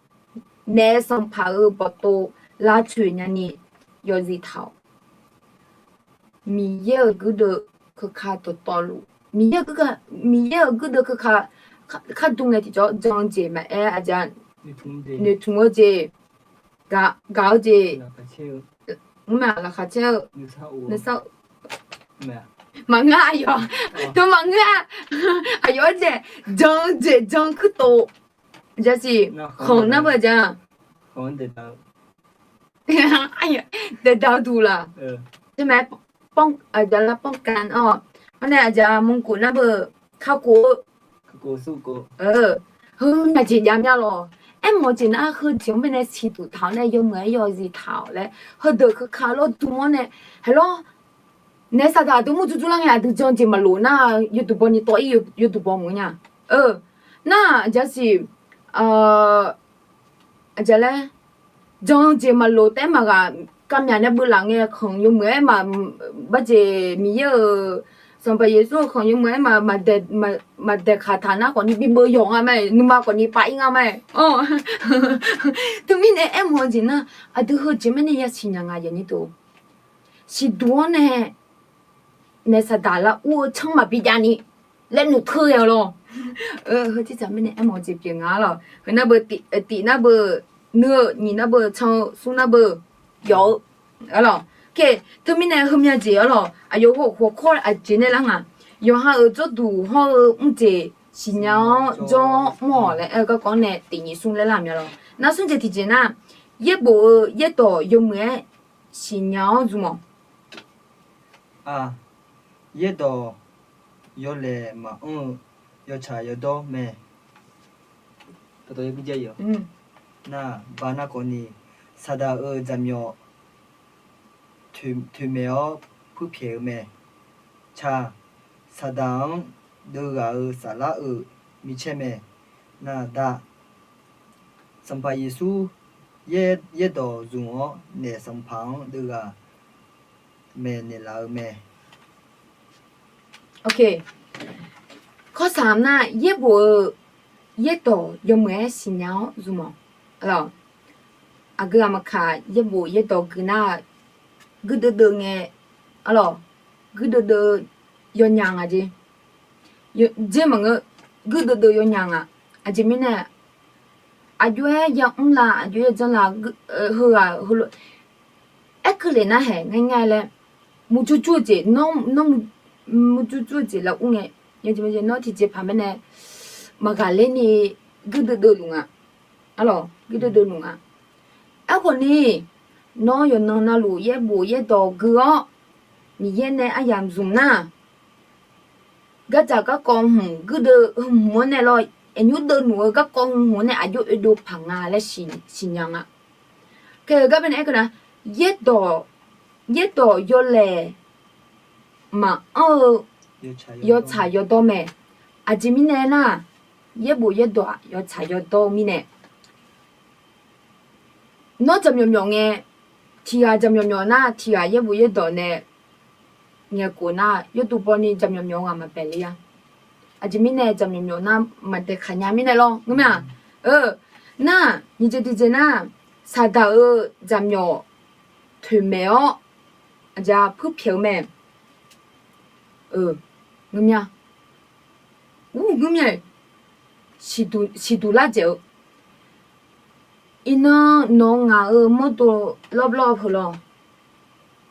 naef sanqpaq-euq bawqtov lavtsoeq nyani yawqzif taq-awq. Miqyaer-euq guirdeuv keuka dawqtawvluf, Miqyaer-euq guirdeuv keuka khar dm ngae tiqjawr jan-eu jeq maqaer aqja, noeqtmq-eu jeq, gaq-eu jeq, mr ma laqkhaq caer-eu, nuisar-eu, maqngeur aqyawf, teu maqngeur-a, aqyawf-aer dae jan-eu jeq jan kuirtof, jasiq khanq nar beu aqja, daeqdaq-eu duq laq, teu ma-aer, aqja lar ป้องกัน-awq, hawr nae aqja มงกุฎ nar beu, kakhof-eu, heu nar jeq jav mya lawq. Aermawf-eu jeq nar, heu jeq-anr baenae siqduq taq-awr nae yawmuiq-aer yawzif taq-awq laer heudeuq keuka lawr dm-awr nae, haelawr, naef saqdaq aqdui mur dzurdzur lar ngae aqdui jan-eu jeq maqlof nar, yawduq baw ni tawv-ir, yawduq baw meuq nya. Nar, jasiq, aqja laer, jan-eu jeq maqlof taef-aer maqghaq, kavmyaq nae beuvlaf ngae khanq yawmuiq-aer maq, barjeq Miqyaer-euq, Sanqpaq Yeqsur-euq khanq yawmuiq-aer maq, maqdaeqkaq taq nar khawfni bibeuv yawq nga ma-aer, nuima khawfni pav-ir nga ma-aer. Teumirnae aermawf-eu jeq nar, aqdui heu jeq mirnae yasiq nya nga yawnyir deuq. Siqduq-anr nae naef saqdaq lar ur-eu tsanr maqbi jav ni laer noeqteur ghae-eu lawr. Heu dzerdzaq mirnae aermawf-eu jeq pyeuf nga lawq. Heu nar beu, tiq nar beu nuir-eu, nyiq nar beu can-eu, smr nar beu yawf-eu, arlawq. Teumirnae heumya jeq arlawq, aqyawf hawkawr aqjeq nae lar nga. Yawqha-euq jawrduq hawr-eu mrjeq siqnya-awr jawr-awr mr-awq laer aer-eu garkawv-anr nae tiq nyiq smr laer lar mya lawq. Nar smr jeq tiqjeq nar, yaerbof-eu yaerdawq yawmuiq-aer siqnya-awr zmq-awq. Aq, yaerdawq yawlaeq maqanr-eu yawtsaq yawdawr mae. Nar, ba nar khawfni, saqdaq-euq jaqmyawf toeqmaeq-awr puirpyaeq-eu mae. Tsaq, saqdaq-anr deuv ghaq-euq saflar-euq micaer mae. Nar, da, Sanqpaq Yeqsur yaerdawq zmq-awr naef sanqpaq-anr deuv ghaq maeqnaeq laf-eu mae. Kawrsaq nar, yaerbof-eu yaerdawq yawmuiq-aer siqnya-awr zmq-awq. Aqgeu aqmaqkaq yaerbof yaerdawq gui nar, guirdeuv deuv ngae, arlawq, guirdeuv deuv yawnyaf ngaq jeq. Jer maqngeur, guirdeuv deuv yawnyaf ngaq. Aqjeq mirnae, aqjox-aer yamr la, aqjox-aer janr la, heughaq heulof aerkeuv lef nar haeq ngar ngar laer, murjur jur-eu jeq, nawr murjur jur-eu jeq lar ur ngae, nawr tiqjeqpaq mirnae maqghaqler ni guirdeuv deuv luf nga. Arlawq, guirdeuv deuv luf nga. Aerkhawf ni, nawr yawqnan navluf yaerbof yaerdawq gui-awr, Miqyaer nae aryamq zmq nar, gardzaq garkawv hmq guirdeuv hmq-anr nae lawr, aqnymr deuv nuf-eu garkawv hmq-anr nae aqjox oedov paq nga laer siqnya nga. Kae-eu gar baenae aerkeuv nar, yaerdawq, yaerdawq yawlaeq maqanr-eu yawtsaq yawdawr mae. Aqjeq mirnae nar, yaerbof yaerdawq-aq yawtsaq yawdawr-eu mirnae, nawr jaqmyawf myawf ngae, tiq ghaq jaqmyawf myawf nar tiq ghaq yaerbof yaerdawq nae ngaeqkhof nar, yawduq bawni jaqmyawf myawf-eu ghaq maqbae ler-a. Aqjeq mirnae jaqmyawf myawf nar maqdaeqkaq nya mirnae lawr, ngeurma-aq. Nar, nyiq jeq tiqjeq nar, saqdaq-euq jaqmyawf toeqmaeq-awr, aqja puirpyaeq-eu mae. Ngeurmya, ur ngeurmya, siqduq lar dzaeq-eu. Iqnan nawq ngaq-euq mawrdo lawrlawr-eu heu lawr.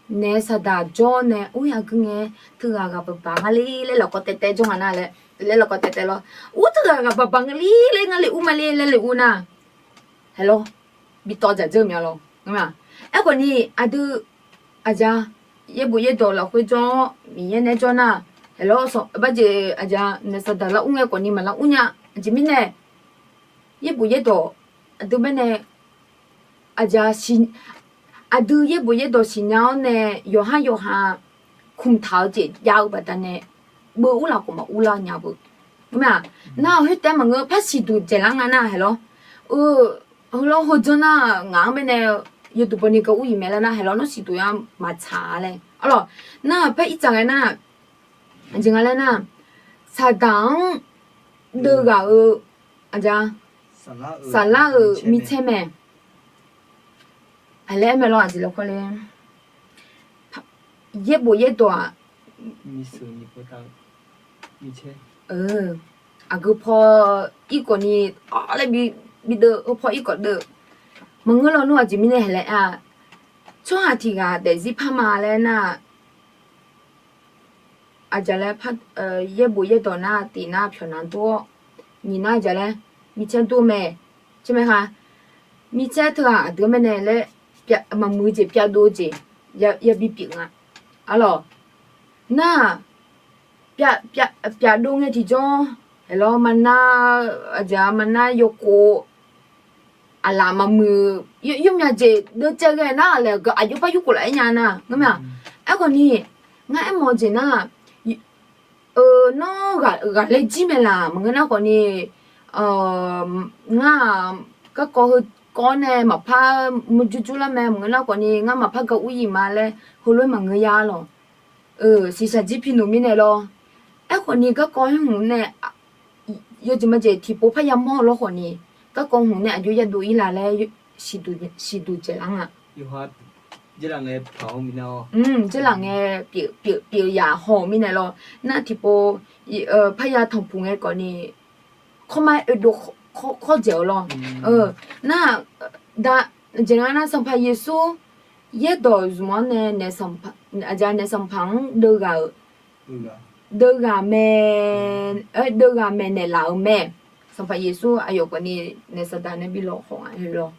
Naef saqdaq jawr nae ur aqgeu ngae, teughaq ghaq baqbaq nga ler laer lafkawv taev taev jawr nga nar laer, laer lafkawv taev taev lawr. Ur teughaq ghaq baqbaq nga ler laer ngar le ur ma ler laer le ur nar, haeq lawr, bi tawv dzaq dzeur mya lawr. Aerkhawf ni aqdui aqja yaerbof yaerdawq lafkhoer jawr-awr Miqyaer nae jawr nar, haeq lawr, barjeq aqja naef saqdaq lar ur ngae khawf ni maqlar ur nya. Aqjeq mirnae yaerbof yaerdawq aqdui mirnae aqja, aqdui yaerbof yaerdawq siqnya-awr nae yawqhar yawqha kmqtaq-eu jeq jav-eu baqdanae beu urlaf khawf maqur lar nya beu. Ngeurma-aq, nar khoertav maqngeur par siqduq dzaeqlar nga nar haeq lawr. Heu lawr heujanr nar ngaq-anr baenae yawduq bawni ga ur-iq mae laer nar haeq lawr, nawr siqduq yar maqtsaq laer. Arlawq, nar par irtsaq ghae nar, aqjeq nga laer nar, saqdaq-anr deuvghaq-eu, aqja, saflar-euq micaer mae. Aqlaer aer mae lawr, aqjeq lawr kawr ler. Yaerbof yaerdawq-aq, aqgeu paw irkawv ni, laer bi, bi deuv, heu paw irkawv deuv. Maqngeur law nmr, aqjeq mirnae haeq laer aer-a, tsawrhaq tiq ghaq daefzir par ma laer nar, aqja laer, yaerbof yaerdawq nar tiq nar pyawq nar dur-awr, nyiq nar aqja laer, micaer dur mae, caer mae ha, micaer teughaq aqdui-anr baenae laer, maqmuiq jeq pyavdov jeq yabi pyeuf nga. Arlawq, nar-aq, pyavdov ngae tiqjawr, haeq lawr, maqnar, aqjeq-a maqnar yawkhof, aqlaf maqmuiq, yawmyav jeq deuvcaev ghae nar laer, aqjox par yurkhof laf-aer nya nar, ngeurma-aq. Aerkhawf ni, ngar aermawf-eu jeq nar, nawr ghaqler jir mae laq, maqngeur nar khawf ni, ngar-aq, garkawv heukawv nae maqpar murjur jur lar mae, maqngeur nar khawf ni ngar maqpar ga ur-iq ma laer heulof-aer maqngeur ya lawq. Shiqshaq jir pi noeq mirnae lawr. Aerkhawf ni garkawv hmq nae yawjeq majeq tiqpov parya mawr-eu lawr khawf ni, garkawv hmq nae aqjox yadov ir la laer siqduq dzaeqlar nga. Dzeurlaf ngae pyeuf yaq haw-euq mirnae lawr. Nar tiqpov parya tanqpuq ngae khawf ni, kawrmar oedov kawr dzaeq-eu lawr. Nar, jeq nga nar Sanqpaq Yeqsur yaerdawq zmq-anr nae, aqja naef sanqpaq-anr deuvghaq-euq, deuvghaq mae, deuvghaq maeqnaeq laf-euq mae. Sanqpaq Yeqsur aqyawf khawf ni naef saqdaq nae bi lawq khawf nga lawr.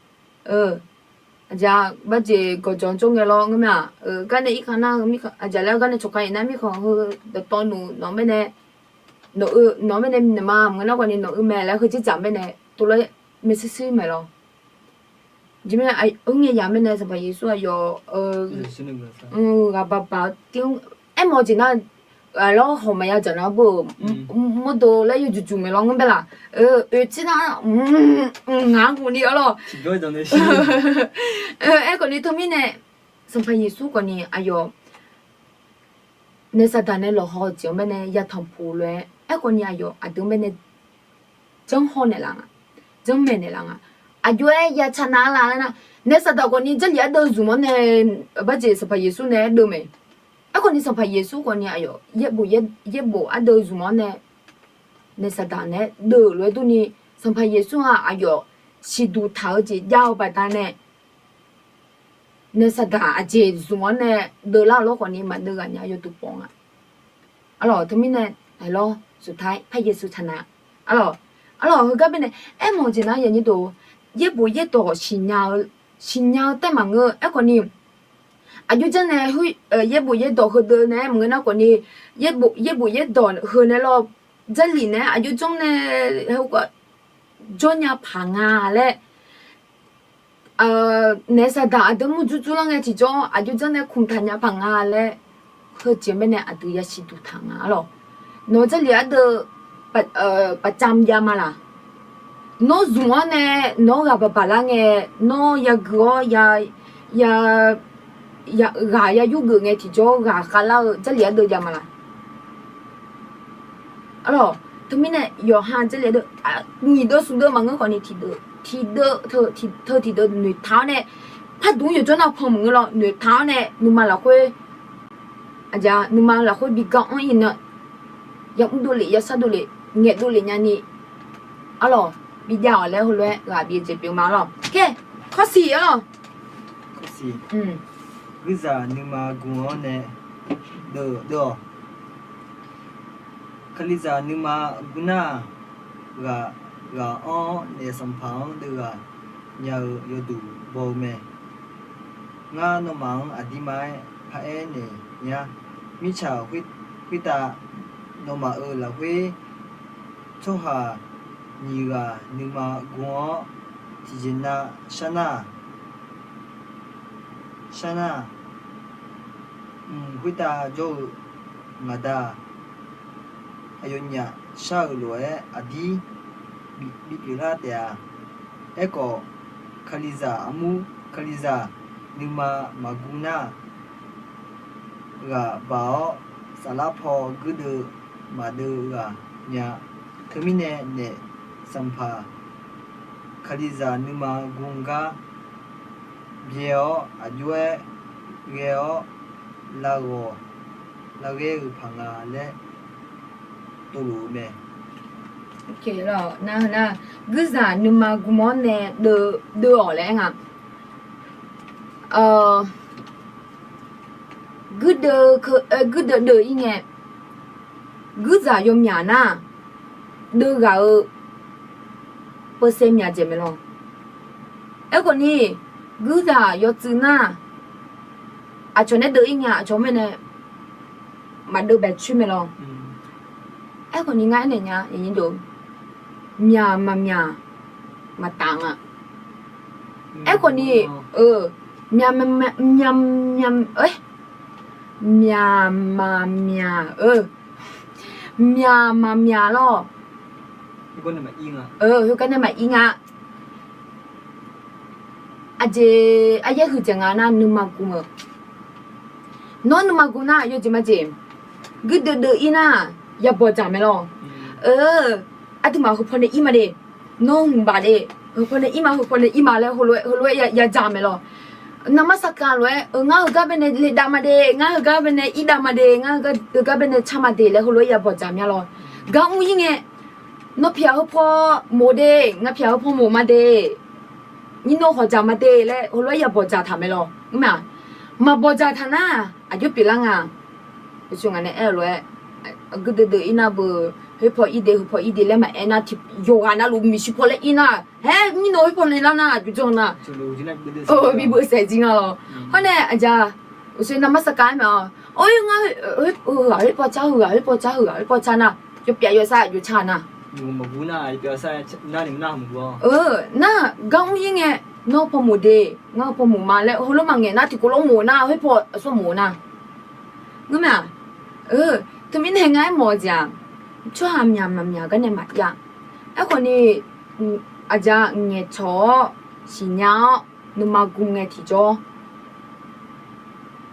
Aqja, barjeq gawqjawq jawr ngae lawr ngeurma-aq, gar nae irkanr nar heu, aqja laer gar nae cawqkar-iq nar mirkhanq heu dawqtawvluf nawq-anr baenae, nawq-eu nawq-anr baenae naeq ma, maqngeur nar khawf ni nawq-eu mae laer heujeq dzaq baenae tov lof-aer maershuir shuir maeq lawr. Jeq mirnae, oer ngae yaq mirnae Sanqpaq Yeqsur aqyawf ghaq baq baq-eu tir-anr aermawf-eu jeq nar, aqlawr hawq maqya dzaq nar beu-euq mawrdo laer yawjuq juq maeq lawr ngeurbae laq. Oe tir nar, ngaq-anr ghofni arlawr. Aerkhawf ni teumirnae Sanqpaq Yeqsur khawf ni aqyawf naef saqdaq nae lawqhaw-eu jeq-anr baenae yatanq puq lof-aer, aerkhawf ni aqyawf aqdui-anr baenae janr haw naeqlaf nga, janr maeqnaeq laf nga. Aqjox-aer ya ca nav-ar la laer nar, naef saqdaq khawf ni Jarlif ardeuv zmq-anr nae, barjeq Sanqpaq Yeqsur nae ardeuv mae. Aerkhawf ni Sanqpaq Yeqsur khawf ni aqyawf yaerbof ardeuv zmq-anr nae naef saqdaq naeq-aer deuv-euq lof-aer durni, Sanqpaq Yeqsur-aq aqyawf siqduq taq-eu jeq jav-eu baqdanae, naef saqdaq aqjeq zmq-anr nae deuvlar-euq lawr khawf ni maqdeuv ghaq nya yawduq pawf nga. Arlawq, teumirnae, aqlawr, สุดท้าย par Yeqsur tsaqnav. Arlawq, arlawq, heugar baenae aermawf-eu jeq nar, yaerbof yaerdawq siqnya-eu taef maqngeur. Aerkhawf ni aqjox janr nae yaerbof yaerdawq heudeuv nae maqngeur nar khawf ni, yaerbof yaerdawq heu nae lawr, Jarlif nae aqjox janr nae heu jawrnya paq nga laer, naef saqdaq aqdui murjur jur lar ngae tiqjawr aqjox janr nae kmqtaq nya paq nga laer, heujeq baenae aqdui yasiq duq taq nga arlawq. Nawq-eu Jarlif ardeuv Paqcam jav ma laq? Nawr zmq-anr nae nawq-anr ghaq baq baq lar ngae, nawr yaguiq-awr ya, ya, ghaq ya yurgeuf ngae tiqjawr ghaq khavlar-eu Jarlif ardeuv jav ma laq? Arlawq, teumirnae yawqha Jarlif ardeuv, nyiq deuv smq deuv maqngeur khawfni tiqdeuv, tiqdeuv, teu tiqdeuv noeqtaq-awr nae, pardmq-anr yawqjawr nar-eu pan maqngeur lawr, noeqtaq-awr nae nuima lafkhoer, aqjeq nuima lafkhoer bi gar-anr ir nar, yamr dovlef yashar dovlef, ngaeq dovlef nyani, arlawq, bi jav-awq laer heulof-aer ghaq bi jeq pyeuf ma lawr. Kawrsiq arlawq. Guirzaq nuima gu-awr nae deuv-awq. Kalizaq nuima gu nar-aq, ghaq, ghaq-anr naef sanqpaq-anr deuv ghaq nya-eu yawduq baw-eu mae. Ngar nawmaf-anr aqdirma-aer paraer naeq nya. Mirtsaq khoertav nawmaf-euq lafkhoer tsawrhaq nyiq ghaq nuima gu-awr tiqjeq nav shar nar-aq, shar nar-aq, mq khoertav jawr-eu ngaq da-aq, aqyawfnyaf shar-euq lof-aer aqdir bipyeuf lar taef-a. Aerkhawf, Kalizaq armur, Kalizaq nuima maqgu nar-aq, ghaq baq-awr saflar paw guirdeuv maqdeuv ghaq nya. Teumirnae naef sanqpaq Kalizaq nuima gu gar byae-awr aqjox-aer ghae-awr lav ghawq lavghaer-eu paq nga laer tovluf-eu mae. Guirzaq nuima gu-awr nae deuv-awq laer aer nga. Guirdeuv, guirdeuv deuv-ir ngae, guirzaq yawmyaq nar, deuv ghaq-eu percent myaq dzaeq mae lawr. Aerkhawfni, guirzaq yawtsuif nar, aqcawq nae deuv-ir ngae aqcawq-anr bae nae maqdeuv baeq coer mae lawr. Aerkhawfni ngar aernaeq nya, myaq maqmyaq maqtaf nga. Aerkhawfni, myaq, myaq, myaq, myaq maqmyaq, myaq maqmyaq lawr. Khoergar nae maqir nga. Aqjeq aryaer huiqdzaeq nga nar nuima gu-eu. Nawr nuima gu nar yawjeq majeq, guirdeuv deuv-ir nar, yabawq dzaq mae lawr. Aqduimaf heupaw nae ir ma de. Nawr hmq baf de, heupaw nae ir ma, heupaw nae ir ma laer heulof-aer yadzaq mae lawr. Navmaqsaqkaq lof-aer, ngar heugar bae nae ledav ma de, ngar heugar bae nae irdav ma de, ngar heugar bae nae car ma de laer heulof-aer yabawq dzaq mya lawr. Gar mr-ir ngae, nawr pyaq heupaw mof de, ngar pyaq heupaw mof ma de, nyir nawr hawq dzaq ma de laer heulof-aer yabawq dzaq taq mae lawr. Maqbawq dzaq taq nar, aqjox pyeuflar nga. Uqshoe ngaq nae aer-eu lof-aer, guirdeuv deuv-ir nar beu, khoerpaw ir de, heupaw ir de laer maqaer nar, tiq yawqghaq navluf miqshi paw laer ir nar, haer nyir nawr khoerpaw nae lar nar aqjox janr nar, bibeu saef jir nga lawr. Hawr nae aqjeq, uqshoe navmaqsaqkaq-aer mae-awr, ngar heughaq khoerpaw car, heughaq khoerpaw car, heughaq khoerpaw car nar, yawpyaf yawsav aqjox car nar, nar gar mr-ir ngae, nawr paw mof de, ngar paw mof ma laer heulof maqngaeq nar tiqkawv lof mof nar, khoerpaw aqsur mof nar. Ngeur mae-aq, teumirnae ngar aermawf-eu jeq-aq, tsawrhaq myaq maqmyaq gar nae maqjav. Aerkhawfni, aqjeq ngaeqcawq-awr siqnya-awr nuima gu ngae tiqjawr,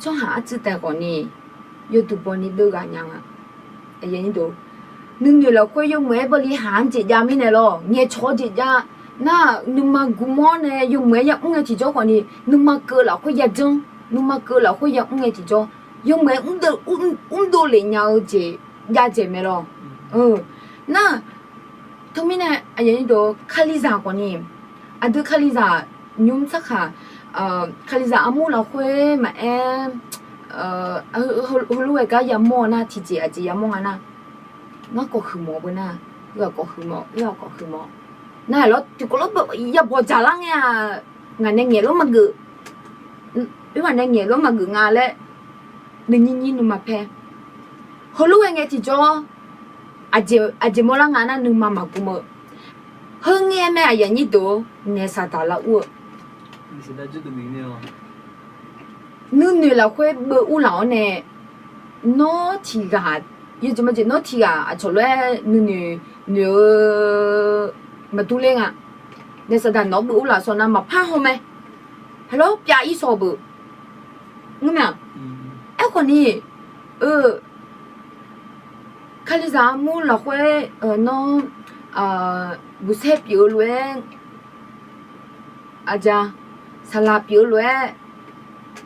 tsawrhaq artsuiv taef khawfni yawduq bawni deuv ghaq nya nga. Nuinoeq lafkhoer yawmuiq-aer bawli haq-anr jeq jav mirnae lawr, ngaeqcawq-awr jeq jav nar-aq, nuima gu mawr nae yawmuiq-aer yamr ngae tiqjawr khawfni, nuima keuv lafkhoer yajanr, nuima keuv lafkhoer yamr ngae tiqjawr, yawmuiq-aer mrdov lef nya-eu jeq jav dzaeq mae lawr. Nar-aq, teumirnae aqyuif aqnyir deuq, Kalizaq khawfni, aqdui Kalizaq nymr tsarkhaq, Kalizaq armur lafkhoer maqaer, heulof-aer gar yamawr-eu nar tiqjeq aqjeq yamawr nga nar, ngar khawf huiqmawf beu nar, ghaq khawf huiqmawf, ghaq khawf huiqmawf. Nar-aq lawr tiqkawv lof yabawq dzaqlar ngae-aq, ngaq nae ngaeq lof maqgeuf, oerghaq nae ngaeq lof maqgeuf nga laer nuinyir nyir nuima paer. Heulof-aer ngae tiqjawr, aqjeq mawrlar nga nar nuima maqgum-eu. Heu ngae mae aqyuif aqnyir deuq, naeq saqdaq lar ur-eu. Nuinoeq lafkhoer beu ur laf-awr nae, nawr tiqghaq Yawjeq majeq nawr tiq ghaq aqcawq lof-aer nuinoeq noeq-eu maqdur ler nga. Naef saqdaq nawq-anr beuv ur laf sawq nar maqpar haw mae. Haeq lawr pyav ir sawq beuq. Ngeur mae-aq. Aerkhawf ni, eu, Kalizaq armur lafkhoer, nawr, buqsaer pyeuf-eu lof-aer, aqja, saqlaq pyeuf-eu lof-aer,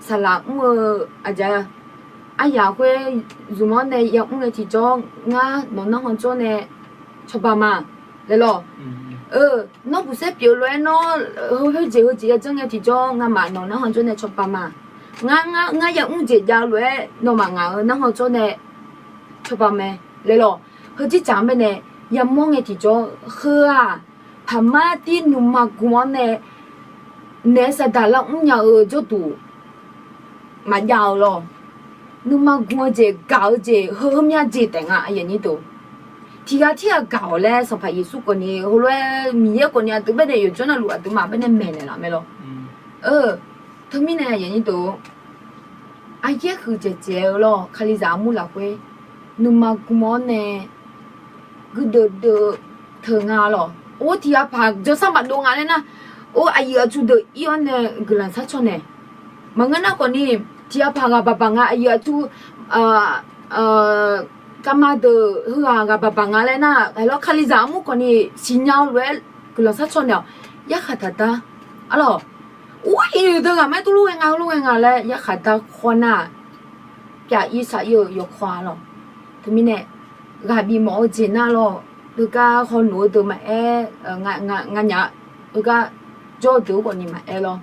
saqlaq mr-eu, aqja, aryaq khoer zmq-anr nae yamr ngae tiqjawr ngar nawq narhaq jawr nae cawba ma laer lawq. Eu, nawr buqsaer pyeuf-eu lof-aer nawr, heu, heujeq heujeq yajanr ngae tiqjawr ngamaf nawq narhaq jawr nae cawba ma. Ngar, ngar, ngar yamr jeq jav-eu lof-aer nawmaf ngaq-euq narhaq jawr nae cawba mae laer lawq. Heu jirdzaq-anr baenae yamawr ngae tiqjawr heu-aq, paqmar tir nuima gm-anr nae naef saqdaq lar mrnya-eu jawrduq maqjav-eu lawq. Nuima gm-eu jeq gaq-eu jeq heu heumya jeq taef nga aqyuif aqnyir deuq. Tiq ghaq tirghaq gaq-awq laer Sanqpaq Yeqsur khawf ni heulof-aer Miqyaer khawf ni aqdui baenae yawqjawr navluf aqduimaf baenae maeqnaeq laf mae lawr. Eu, teumirnae aqyuif aqnyir deuq, aqyaer huiqdzaeq dzaeq-eu lawr Kalizaq armur lafkhoer nuima gm-anr nae guirdeuv deuv teu nga lawq. Or tiq ghaq paq jawrsar maqdov nga laer nar, or aqyuif aqtsu deuq ir-awr nae guiqlanq sharcaw naeq. Maqngeur nar khawf ni, tiq ghaq paq ghaq baq baq nga aqyuif aqtsu kavma deuq heughaq ghaq baq baq nga laer nar, haeq lawr Kalizaq armur khawf ni siqnya-eu lof-aer guiqlanq sharcaw naeq-awq. Yarkhaq taqdar, arlawq, or iq deuq ghaq ma-aer tuvlof ghae nga, tuvlof ghae nga laer yarkhaq dar khawr nar, pyav ir sar ir-eu yawkawr-a lawq. Teumirnae ghaq bifmawf-eu jeq nar lawq, heugar hawluf-eu deuq maqaer, nganyaf, heugar jawr-eu deuq-anr khawf ni maqaer lawr.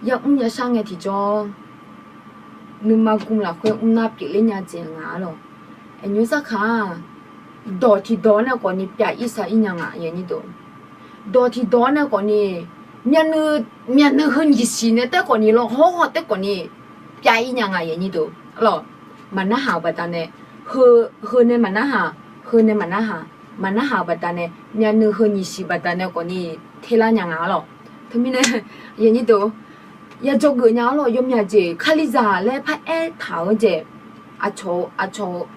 Yamr yashar ngae tiqjawr nuima gm lafkhoer mrnar pyeufler nya jeq nga-a lawq. Aqnymr sarkaq-aq, dawq tiqdawq-anr nae khawf ni pyav ir sar ir nya nga aqyuif aqnyir deuq. Dawq tiqdawq-anr nae khawf ni, myavnuiv, myavnuiv heu nyiq siq nae taef khawf ni lawr, hawr haw taef khawf ni pyav ir nya nga aqyuif aqnyir deuq. Arlawq, maqnarhaq-euq baqdanae, heu, heu nae maqnarhaq, heu nae maqnarhaq, maqnarhaq-euq baqdanae myavnuiv heu nyiq siq baqdanae khawf ni terlar nya nga-a lawq. Teumirnae aqyuif aqnyir deuq, yadzawgeuf nya-a lawq. Yawmyaq jeq Kalizaq laer paraer taq-eu jeq, aqcawq, aqcawq,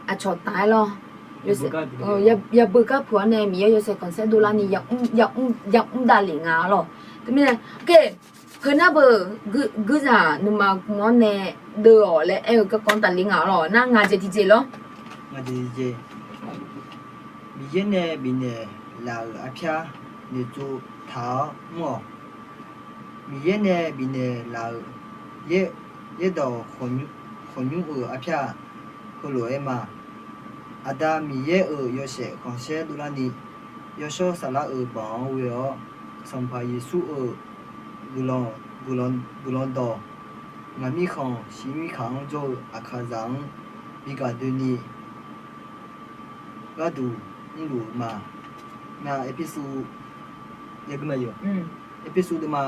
aqcawq taf-aer lawr. Yabeu gar puq-awr nae Miqyaer yawshaef khanqsaer dovlar ni yamr, yamr davlef nga-a lawq. Teumirnae, ok, heu nar beuq, guirzaq nuima gm-anr nae deuv-awq laer aer-eu garkawv-anr tafler nga-a lawq. Nar ngaq jeq tiqjeq lawr. Miqyaer nae bifnaeq laf-euq arpyar noeqtsov taq-awr mr-awq. Miqyaer nae bifnaeq laf-euq yaerdawq khawqnymr-euq arpyar-aq, heulof-aer ma. Aqda Miqyaer-euq yawshaef khanqsaer dovlar ni, yawshawr saflar-euq baoq-anr ghoe-awr, Sanqpaq Yeqsur-euq guiqlanq, guiqlanq dawq, ngaq mirkhanq shiq mirkhanq-anr jawr-eu aqkaqzaq-anr bi gaq doeni gharduq mrluf-eu ma. Nar Erpersu, Erpersu deuvma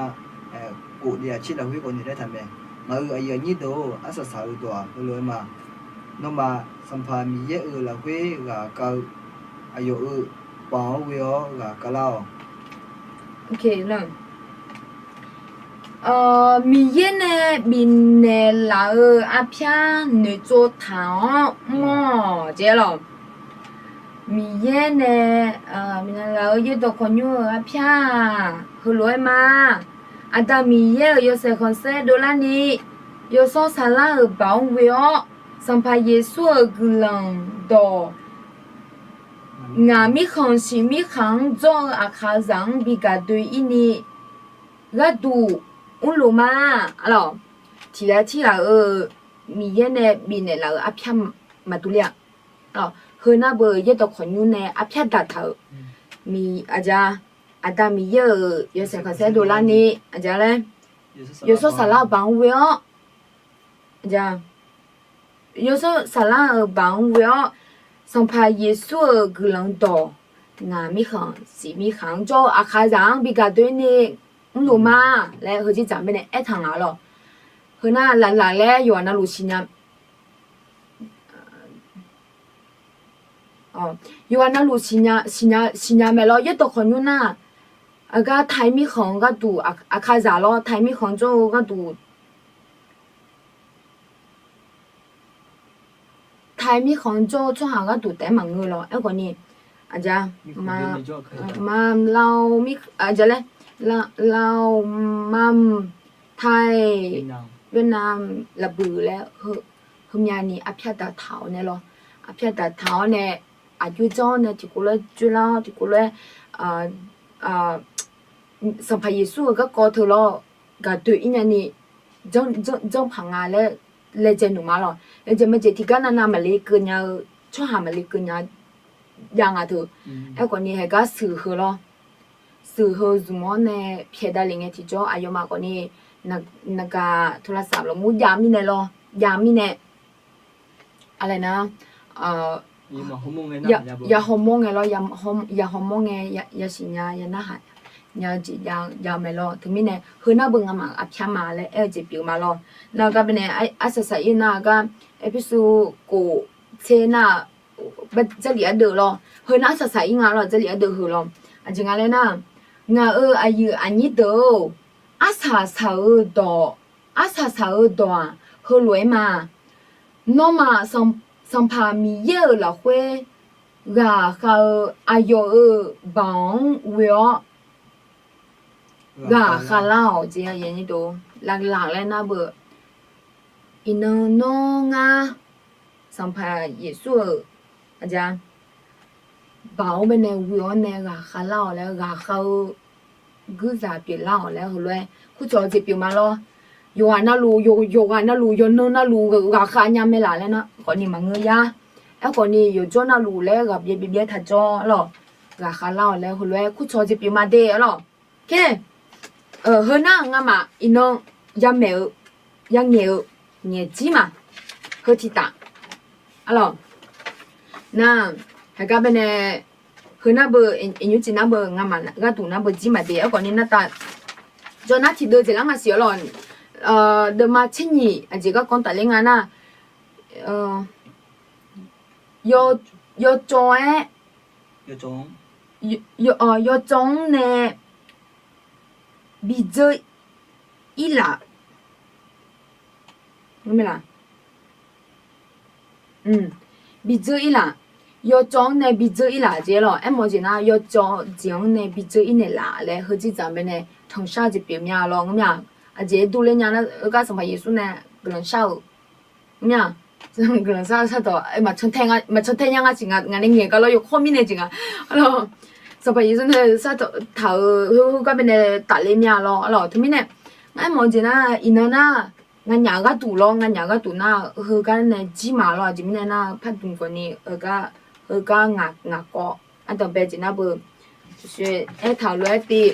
khof deuvma tser lafkhoer khawf ni laer taq mae. Ngaq-euq aqyuif aqnyir deuq-or, arsaq saq-eu dawq-aq heulof-aer ma. Nawmaf Sanqpaq Miqyaer-euq lafkhoer ghaqkav-eu aqyawf-euq baoq-anr ghoe-awr ghaqkav lar-awq. Miqyaer nae bifnaeq laf-euq arpyar noeqtsov taq-awr mr-awq jeq-a lawq. Miqyaer nae bifnaeq laf-euq yaerdawq khawqnymr-euq arpyar-aq heulof-aer ma. Aqda Miqyaer-euq yawshaef khanqsaer dovlar ni, yawshawr saflar-euq baoq-anr ghoe-awr, Sanqpaq Yeqsur-euq guiqlanq dawq, ngaq mirkhanq shiq mirkhanq-anr jawr-eu aqkaqzaq-anr bi gaq doe-ir ni gharduq mrluf ma. Arlawq, tiq ghaq tirghaq-euq Miqyaer nae bifnaeq laf-euq arpyar maqdur ler-a. Heu nar beuq yaerdawq khawqnymr nae arpyar daqtaq-euq, aqja, Aqda Miqyaer-euq yawshaef khanqsaer dovlar ni, aqja laer, yawshawr saflar-eu baoq-anr ghoe-awr, aqja, yawshawr saflar-euq baoq-anr ghoe-awr, Sanqpaq Yeqsur-euq guiqlanq dawq, ngaq mirkhanq shiq mirkhanq-anr jawr-eu aqkaqzaq-anr bi gaq doe-ir ni mrluf ma laer heujeq dzaq mirnae aertaq nga lawq. Heu nar laflaf laer yawqha navluf siqnya, yawqha navluf siqnya, siqnya, siqnya maeq lawr. Yaerdawq khawqnymr nar, aqgar taq-ir mirkhanq-eu gharduq, aqkaqzaq lawr, taq-ir mirkhanq jawr-eu gharduq, Taiq mirkhanq jawr-eu tsawrhaq gharduq taef-aer maqngeur lawr. Aerkhawf ni, aqja, ma, ma, laoq mir, aqja laer, laoq, ma, taiq, เวียดนาม lafbuiq laer, heumya ni arpyar daqtaq-awr nae lawr. Arpyar daqtaq-awr nae, aqjox janr-awr nae tiqkawv lof-aer joerlar-awr tiqkawv lof-aer, Sanqpaq Yeqsur-euq garkawv teu lawr gaqdoeq-ir nya ni janr paq nga laer laejae noeq ma lawr. Laejae majeq tiqgar navnav maqle keuv nya-eu tsawrhaq maqle keuv nya jav nga teu. Aerkhawf ni haeqgar shuif heu lawr. Shuif heu zmq-awr nae pyaeq davlef ngae tiqjawr aqyawfmaf khawf ni naqgaq โทรศัพท์ lafmur jav mirnae lawr, jav mirnae, aqlaenar, ya hawmawr ngae lawr, ya hawmawr ngae, ya siqnya ya narhaq nya-eu jeq jav-eu mae lawr. Teumirnae heu nar beu ngamaf arpyar ma laer aer-eu jeq pyeuf ma lawr. Nar-eu gar baenae arsaq saq-ir nar-eu gar, เอเฟซัส khof tser nar, Jarlif ardeuv lawr, heu nar arsaq saq-ir nga lawr, Jarlif ardeuv heu lawr. Aqjeq nga laer nar, ngaq-euq aqyuif aqnyir deuq-or, arsaq saq-eu dawq, arsaq saq-eu dawq-aq heulof-aer ma. Nawmaf Sanqpaq Miqyaer-euq lafkhoer ghaqkhav-eu aqyawf-euq baoq-anr ghoe-awr ghaqkhav lar-awq jeq, lavlaq laer nar beu. Iqnan nawr ngar Sanqpaq Yeqsur-euq aqja, baoq-anr baenae ghoe-awr nae ghaqkhav lar-awq laer, ghaqkhav-eu guirzaq pyeuflar-awq laer heulof-aer kurcawq-eu jeq pyeuf ma lawr. Yawqghaq navluf, yawqghaq navluf, yawqnan navluf ghaqkhav nya mae laf laer nar khawf ni maqngeur yar. Aerkhawf ni yawqjawr navluf laer ghaqbyaev byaev byaev taq jawr lawr. Ghaqkhav lar-awq laer heulof-aer kurcawq-eu jeq pyeuf ma de-a lawr. Heu nar ngamaf iqnan yamaeq-eu, yangaeq-eu, ngaeq jir ma. Heu tiqtaf a lawr. Nar, haeqgar baenae, heu nar beu, iqnymr jeq nar beu ngamaf gharduq nar beu jir ma de. Aerkhawf ni nar tav, jawr nar tiqdeuv jeq lar nga siq-a lawr. Deuvma tser nyiq aqjeq garkawv tafler nga nar, yawcawv-aer, yawcawv-anr nae bidzeur-ir laf. Bidzeur-ir laf. Yawcawv-anr nae bidzeur-ir laf jeq lawr. Aermawf-eu jeq nar yawcawv jeq-anr nae bidzeur-ir naeq laf laer heujeq dzaq baenae tanqshar-eu jeq pyeuf mya lawr ngar mya. Aqjeq durler nya nar, heugar Sanqpaq Yeqsur nae guiqlanq shar-euq mya. Guiqlanq shar-eu sardawq maqcan tae nya nga siq nga, ngaq nae ngaeq gar lawr yawkawr mirnae jeq nga. Sanqpaq Yeqsur nae sardawq taq-euq heugar baenae tafler mya lawr a lawr. Teumirnae, ngar aermawf-eu jeq nar, iqnan nar, nganyaf gharduq lawr, nganyaf gharduq nar, heugar nae jir ma lawr. Aqjeq mirnae nar, pardmq khawf ni, heugar ngaq kawv ardanqbae jeq nar beu, aertaq-euq lof-aer tiv,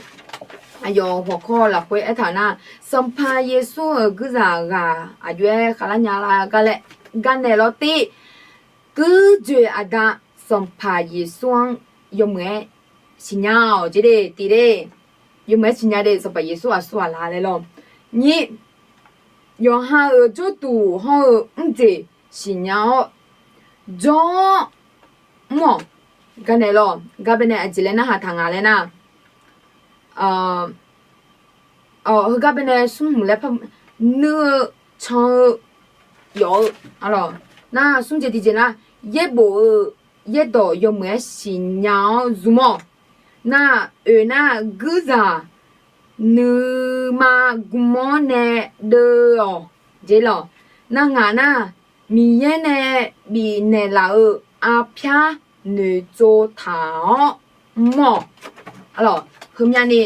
aqyawf hawqkawr lafkhoer aertaq-euq nar, Sanqpaq Yeqsur-euq guirzaq ghaq aqjox-aer khavlar nya lar gar nae lawr tiv, guirdzoeq aqda Sanqpaq Yeqsur-anr yawmuiq-aer siqnya-awq jeq de tiv de. Yawmuiq-aer siqnya de, Sanqpaq Yeqsur aqsur aqlaf laer lawr. Nyir, yawqha-euq jawrduq hawr-eu mrjeq siqnya-awr jawr-awr mr-awq. Gar nae lawr, gar baenae aqjeq laer narhaq taq nga laer nar, heugar baenae smrhmq laer par nuir-eu can-eu yawf-eu a lawr. Nar smr jeq tiqjeq nar, yaerbof-eu yaerdawq yawmuiq-aer siqnya-awr zmq-awq. Nar oeq nar guirzaq nuima gm-awr nae deuv-awq jeq lawr. Nar ngaq nar Miqyaer nae bifnaeq laf-euq arpyar noeqtsov taq-awr mr-awq. A lawr, heumyani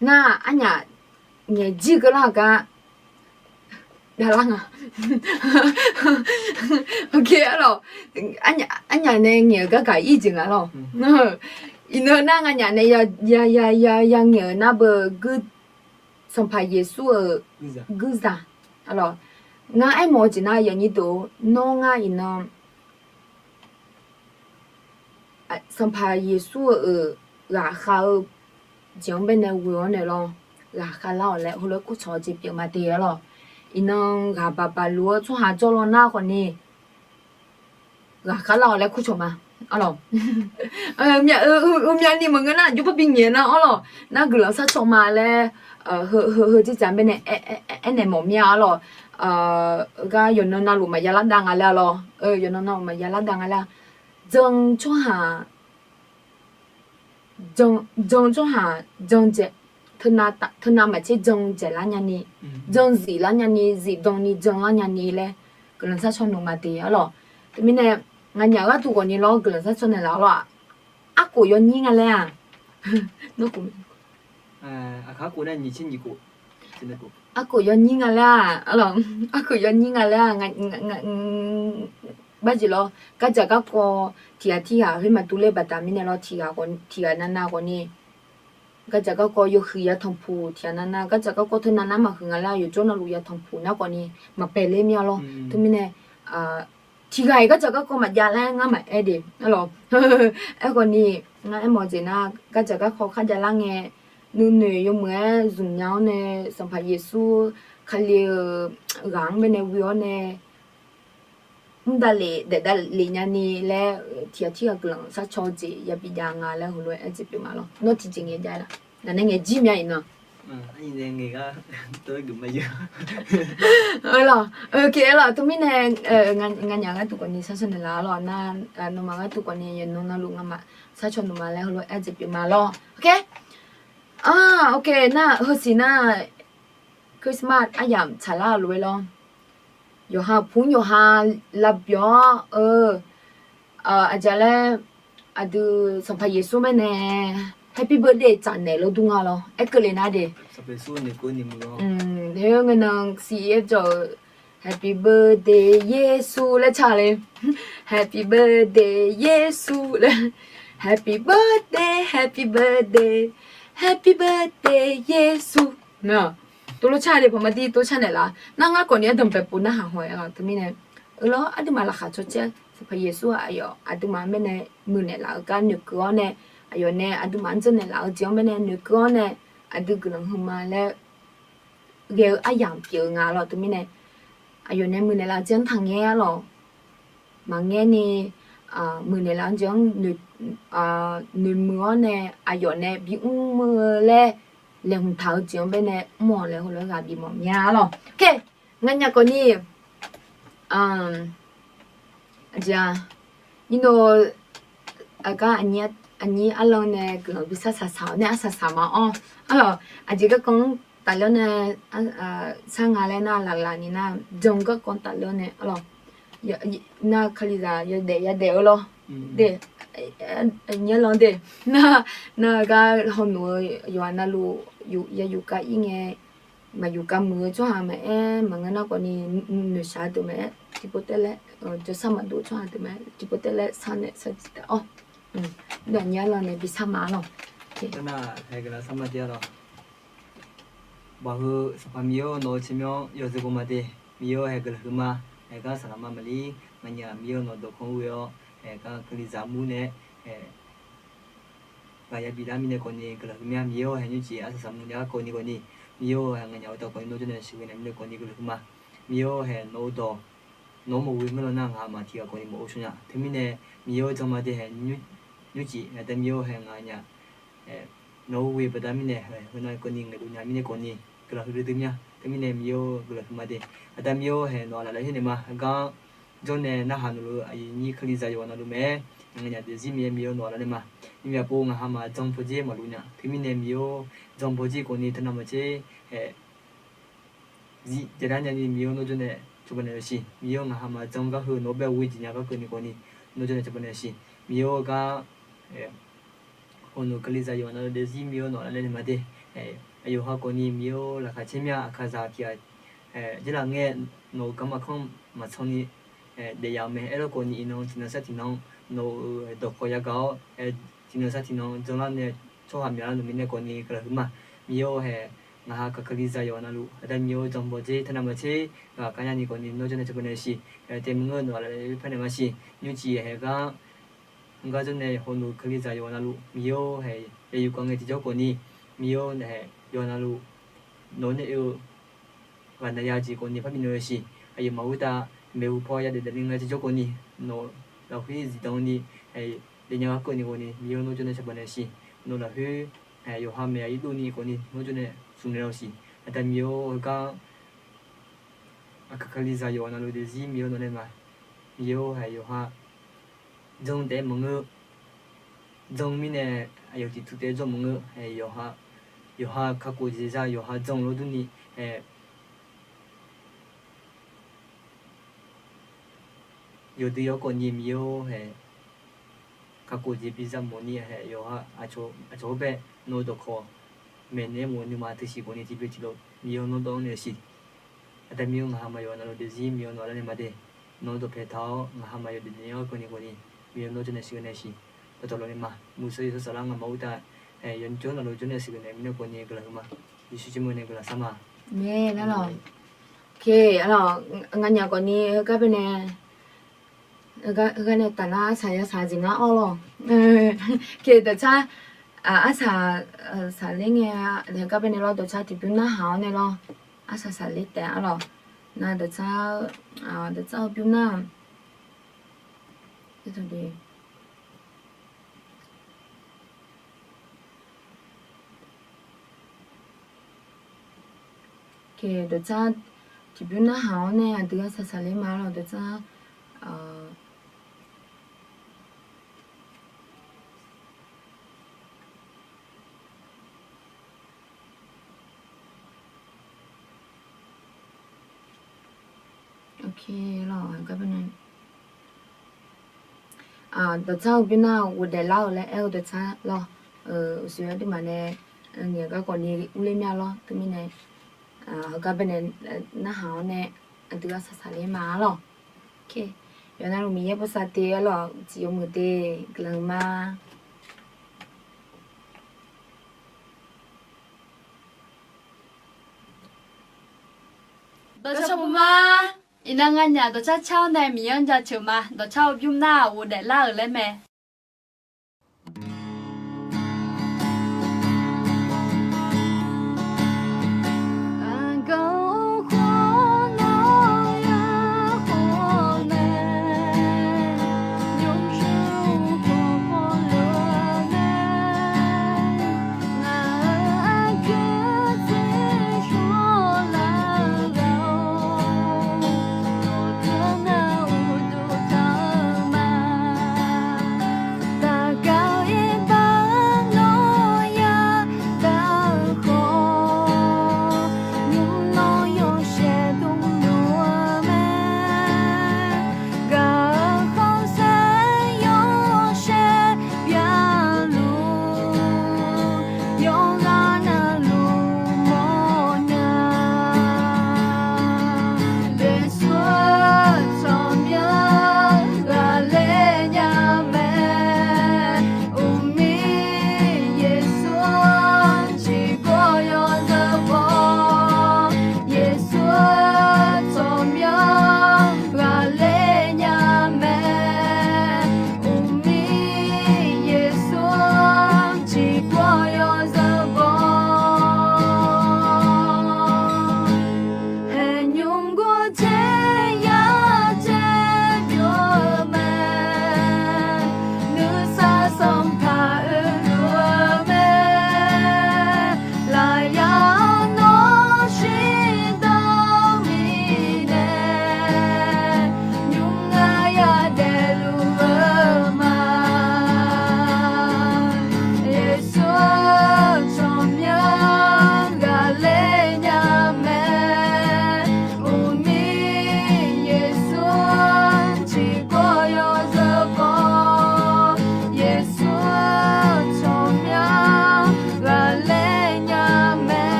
nar arnyaf ngaeq jir keuvlar gar davlar nga. Arnyaf nae ngaeq-euq gargaq ir jeq nga lawr. Iqnan nar nganyaf nae ya, ya, ya, ya ngaeq-euq nar beu guir Sanqpaq Yeqsur-euq guirzaq. Ngar aermawf-eu jeq nar, yawnyir deuq-or, nawr ngar iqnan Sanqpaq Yeqsur-euq ghaqkhav-eu jeq-anr baenae ghoe-awr naeq lawr, ghaqkhav lar-awq laer heulof-aer kurcawq-eu jeq pyeuf ma de-a lawq. Iqnan ghaq baq baq luf-eu tsawrhaq jawr law nar khawf ni, ghaqkhav lar-awq laer kurcawq ma. A lawq, myavni maqngeur nar, jawrpar bi ngaeq nar-awr lawq, nar guiqlanq sharcaw ma laer, heu, heu, heu jeqjaq baenae aernaeq mawf mir-a lawq. gar yawqnan navluf maqya lar dav nga laer-a lawr. Yawqnan navluf maqya lar dav nga laer-a. Jan tsawrhaq, jan, jan tsawrhaq, jan dzaeq, teunav maqtser jan dzaeqlar nyani, jan ziflar nyani, zifdan ni janlar nyani laer guiqlanq sharcaw nmr ma de-a lawr. Teumirnae nganyaf gharduq ghawqni lawr guiqlanq sharcaw naeqlaf-a lawr-aq. Arkhof yawnyir nga laer-aq. Arkhof yawnyir nga laer-aq. Arkhof yawnyir nga laer-aq. Barjeq lawr, gardzaq garkawv tiqghaq tirghaq khoer maqdur ler baqda mirnae lawr, tiqghaq navnav ghawqni gardzaq garkawv yawhuiq yatanq puq tiqghaq navnav, gardzaq garkawv teunav nar maqhuiq nga laer-aq, yawqjawr navluf yatanq puq nar khawfni maqpaeq ler mir-a lawr. Teumirnae tiqghaq-iq gardzaq garkawv maqjav laer ngar maqaer de-a lawr. Aerkhawfni, ngar aermawf-eu jeq nar, gardzaq garkawv kharjav lar ngae, nuinoeq yawmuiq-aer zmq nya-awr nae, Sanqpaq Yeqsur Kali-euq ghaq-anr baenae ghoe-awr nae, mr davlef daef davlef nyani laer, tiqghaq tirghaq guiqlanq sharcaw-eu jeq yabi jav nga laer heulof-aer aer jeq pyeuf ma lawr. Nawr tiqjeq ngae jav-aer laf, ngaq nae ngaeq jir mya iqnan. Lawr, aerlawq, teumirnae nganyaf gharduq khawfni sharcaw naeqlaf-a lawr nar, nawmaf gharduq khawfni yawqnan navluf ngamaf sharcaw nmr ma laer heulof-aer aer jeq pyeuf ma lawr. Ok, nar heusiq nar Christmas aryamq tsaqlar-euq lof-aer lawr. Yawqha pmr yawqha lavbyawq-awr-eu, aqjeq laer, aqdui Sanqpaq Yeqsur baenae Happy Birthday tsaf naeq lawr dur nga lawr. Aerkeuv le nar de. Ngae nan C E F jawr-eu Happy Birthday Yeqsur laer tsaq le. Happy Birthday Yeqsur laer. Happy Birthday, Happy Birthday, Happy Birthday Yeqsur. Tov lof tsaq de, paqmaqdir tov tsaq naeqlaf. Nar ngar khawfni ardanqbae pov narhaq haw-aer lawr. Teumirnae, eu lawr, aqduimaf laqkhaq cawcaer Sanqpaq Yeqsur aqyawf aqduimaf-anr baenae muiqnaeq laf-eu gar noeqkeuv-awr nae, aqyawf nae aqduimaf-anr dzeur naeqlaf-eu jeq-anr baenae noeqkeuv-awr nae, aqdui guiqlanq huiqma laer ghae-eu aryamq pyeuf-eu nga lawr. Teumirnae, aqyawf nae muiqnaeq laf-eu jeq-anr taqngaer-a lawr. Maqngaer ni, muiqnaeq laf-eu jeq-anr noeqmuiq-awr nae, aqyawf nae bimr-eu laer laeqhmq taq-eu jeq-anr baenae mr-awq laer heulof-aer ghaq bimawf mya-a lawr. Ok, nganyaf khawfni, aqjeq-a, nyiq nor, aqgar aqnyir arlan nae guiqlanq bi shar saqsaq-awr nae arsaq saq ma-awr, arlawq, aqjeq garkawv-anr tafler-awr nae shar nga laer nar, laqlaq ni nar, jan garkawv tafler-awr nae, arlawq, nar kalizaq yadaef yadaef-eu lawr. De, aqnyir arlan de, nar, nar gar hawnoeq-eu yawqha navluf, yayuf kav ir ngae, maqyuf kav muiq-eu tsawrhaq maqaer, maqngeur nar khawfni, noeqshaq-eu deuq maqaer tiqpov taev laer, jawrsar maqdov-eu tsawrhaq deuq maqaer tiqpov taev laer sar nae sar jiq taef-awr. Nar aqnyir arlan nae bi shar ma-a lawr. Baqheu Sanqpaq Miqyaer-or, nawq-eu tsawrmyanr yawzeu bawma de. Miqyaer-or, haeq guiqlanq huiqma. Haeq gar saqlaqma maqlir nganyaf Miqyaer-or, nawq dawqkawq ghoe-awr haeq gar kalizaq mur nae, haeq ghaq yabi lar mirnae khawfni guiqlanq huiqma. Miqyaer-or, haeq nymrcif arsaq saq mur nae garkawv ni khawfni, Miqyaer-or, haeq nganyaf-eu dawqkawq ni nawr jawr nae sheuqghae nae mirnae khawfni guiqlanq huiqma. Miqyaer-or, haeq nawq-eu dawq nawq-anr maqghoe ngeur lan nar, ngaq maf tiqghaq khawfni maqghov shawr nya. Teumirnae Miqyaer-or, janma de haeq nymrcif, Aqda Miqyaer-or, haeq nganyaf nawq-eu ghoe baqda mirnae, heunav khawfni ngaeqdov nya mirnae khawfni guiqlanq huiqdui dui mya. Teumirnae Miqyaer-or, guiqlanq huiqma de. Aqda Miqyaer-or, haeq nawq-anr laflaer khoer naeq ma. Haeq gar jawr nae narhaq nawq-eu aqyuif nyir kalizaq yawqghaq navluf mae-aer, nganyaf daefzir Miqyaer, Miqyaer-or, nawq-anr laflaer ma. Nymrma pov ngaq ha maf jan bawjer maqlof nya. Teumirnae Miqyaer-or, jan bawjer khawfni teunav maqtser haeq zif jaeqlar nyani Miqyaer-or, nawr jawr nae cawba naeq-eu siq. Miqyaer-or, ngaq ha maf jan gar heu nawq-anr bae ghoe jeq nya gar keuvni khawfni nawr jawr nae cawba naeq-eu siq. Miqyaer-or, gar hawnoeq kalizaq yawqghaq navluf daefzir Miqyaer-or, nawq-anr laflaer naeq ma de. Aqyawf ha khawfni Miqyaer-or, laqkhaq caer mya. Aqkaqzaq tiqghaq jaerlaf ngae nawq-euq garma kanr maqtsanr ni daef yaf-eu mae. Aerlar khawfni iqnan tiqnan sar tiqnan nawq-euq dawqkawq yagaq-awr, tiqnan sar tiqnan janlar nae tsawrhaq myaqlar nuq mirnae khawfni guiqlanq huiqma. Miqyaer-or, haeq ngaq ha kaqkaqlizaq yawqghaq navluf, Aqda Miqyaer-or, jan bawjer teunav maqtser ghaq kar nyani khawfni nawr jawr nae cawba naeq-eu siq. Taef maqngeur nawq-anr laflaer khoer naeq ma siq. Nymrcif haeq gar hmq gar jawr nae hawnoeq kalizaq yawqghaq navluf, Miqyaer-or, haeq yayuf kav ngae tiqjawr khawfni, Miqyaer-or, haeq yawqghaq navluf nawq-anr nae oe-eu ghaqnaq ya jeq khawfni parbi noeq-eu siq. Aqyawfmaf khoertav maeqhu paw yadaef daefle ngae tiqjawr khawfni, nawq lafkhoer zifdan ni daef nya gar keuvni khawfni Miqyaer-or, nawr jawr nae cawba naeq-eu siq. Nawq lafkhoer yawqha maeq-a irdov ni khawfni nawr jawr nae smq naeq lar-eu siq. Aqda Miqyaer-or, heugar Aqkaq Kalizaq yawqha navluf daefzir Miqyaer nawq nae ma. Miqyaer-or, hae yawqha jan taef-aer maqngeur. Jan mirnae aqyawf tiqtuv taef-aer jawr maqngeur. Hae yawqha, yawqha kakhof jeq za yawqha jan lawr durni, hae yawqdui yawr khawf ni Miqyaer-or, hae kakhof jeq biza mawf ni, hae yawqha aqcawq-anr bae nawq-eu dawqkawq maeqnaeq-aer mawf nuima teu siq khawf ni tiqbyoe tiqlof Miqyaer-or nawr dawv-anr nae siq. Aqda Miqyaer-or, ngaq ha maqyawf navluf daefzir Miqyaer nawq nae ma de. Nawq-eu dawqpae taq-awr ngaq ha maqyawf daefnaeq-awr keuvni khawf ni Miqyaer nawr jawrnaeq siqghae nae siq. Dawqtawvluf ni ma muiq sheuq yawshawr saflar nga'maf urtav, hae yawnyir jawr navluf jawrnaeq siqghae nae mirnae khawf ni guiqlanq heu ma. Yeqsur jir meuq nae guiqlanq shar ma. Oke, arlawq, nganyaf khawf ni heugar baenae, heugar nae tafnar arsaq yasaq jeq ngar awr lawq. Oke, dawqtsar, arsaq saqler ngae, heugar baenae lawr, dawqtsar tiqbymr narhaq-awr nae lawr, arsaq saqler taef arlawq. Nar dawqtsar, dawqtsar-eu bymr nar Oke, dawqtsar tiqbymr narhaq-awr nae aqdui arsaq saqler ma arlawq, dawqtsar. Oke, arlawq, heugar baenae dawqtsar-eu bymr nar ghofdaef lar-euq laer aer-eu dawqtsar lawr. Uqshoe aqduimaf nae ngaeq garkawv ni urler mya lawr. Teumirnae heugar baenae narhaq-awr nae aqdui arsaq saqler ma arlawq. Yawqha navluf Miqyaer bosav te arlawq, uqcif yawmuiq te guiqlanq ma. Dawqtsar puma, iqnan nganyaf dawqtsar car-awr nae Miqyaer-anr jaceuq ma. Dawqtsar-eu bymr nar ghofdaef lar-euq laer mae.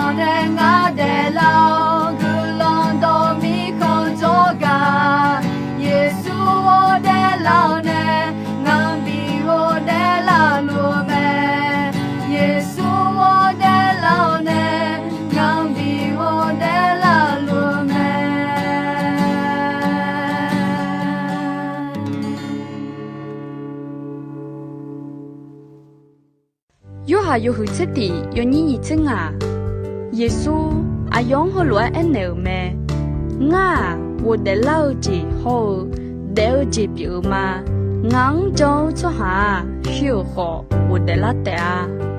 Nae ngar daeflar-awr guiqlanq dawq mirkhanq jawrgar, Yeqsur ghawrdaef lar-awr nae, ngar bi ghawrdaef larluf-eu mae. Yeqsur ghawrdaef lar-awr nae, ngar bi ghawrdaef larluf-eu mae. Yorhaq yawhuiq tser tiq yawnyir nyiq tser ngaq. Yeqsur aqyawf-anr heulof-aer aernaeq-euq mae. Ngar-aq, ghofdaef lar-eu jeq hawr-eu daef-eu jeq pyeuf-eu ma. Ngaq-anr jan-eu tsawrhaq-aq, shuir-euq khawf ghofdaef lar taef-a.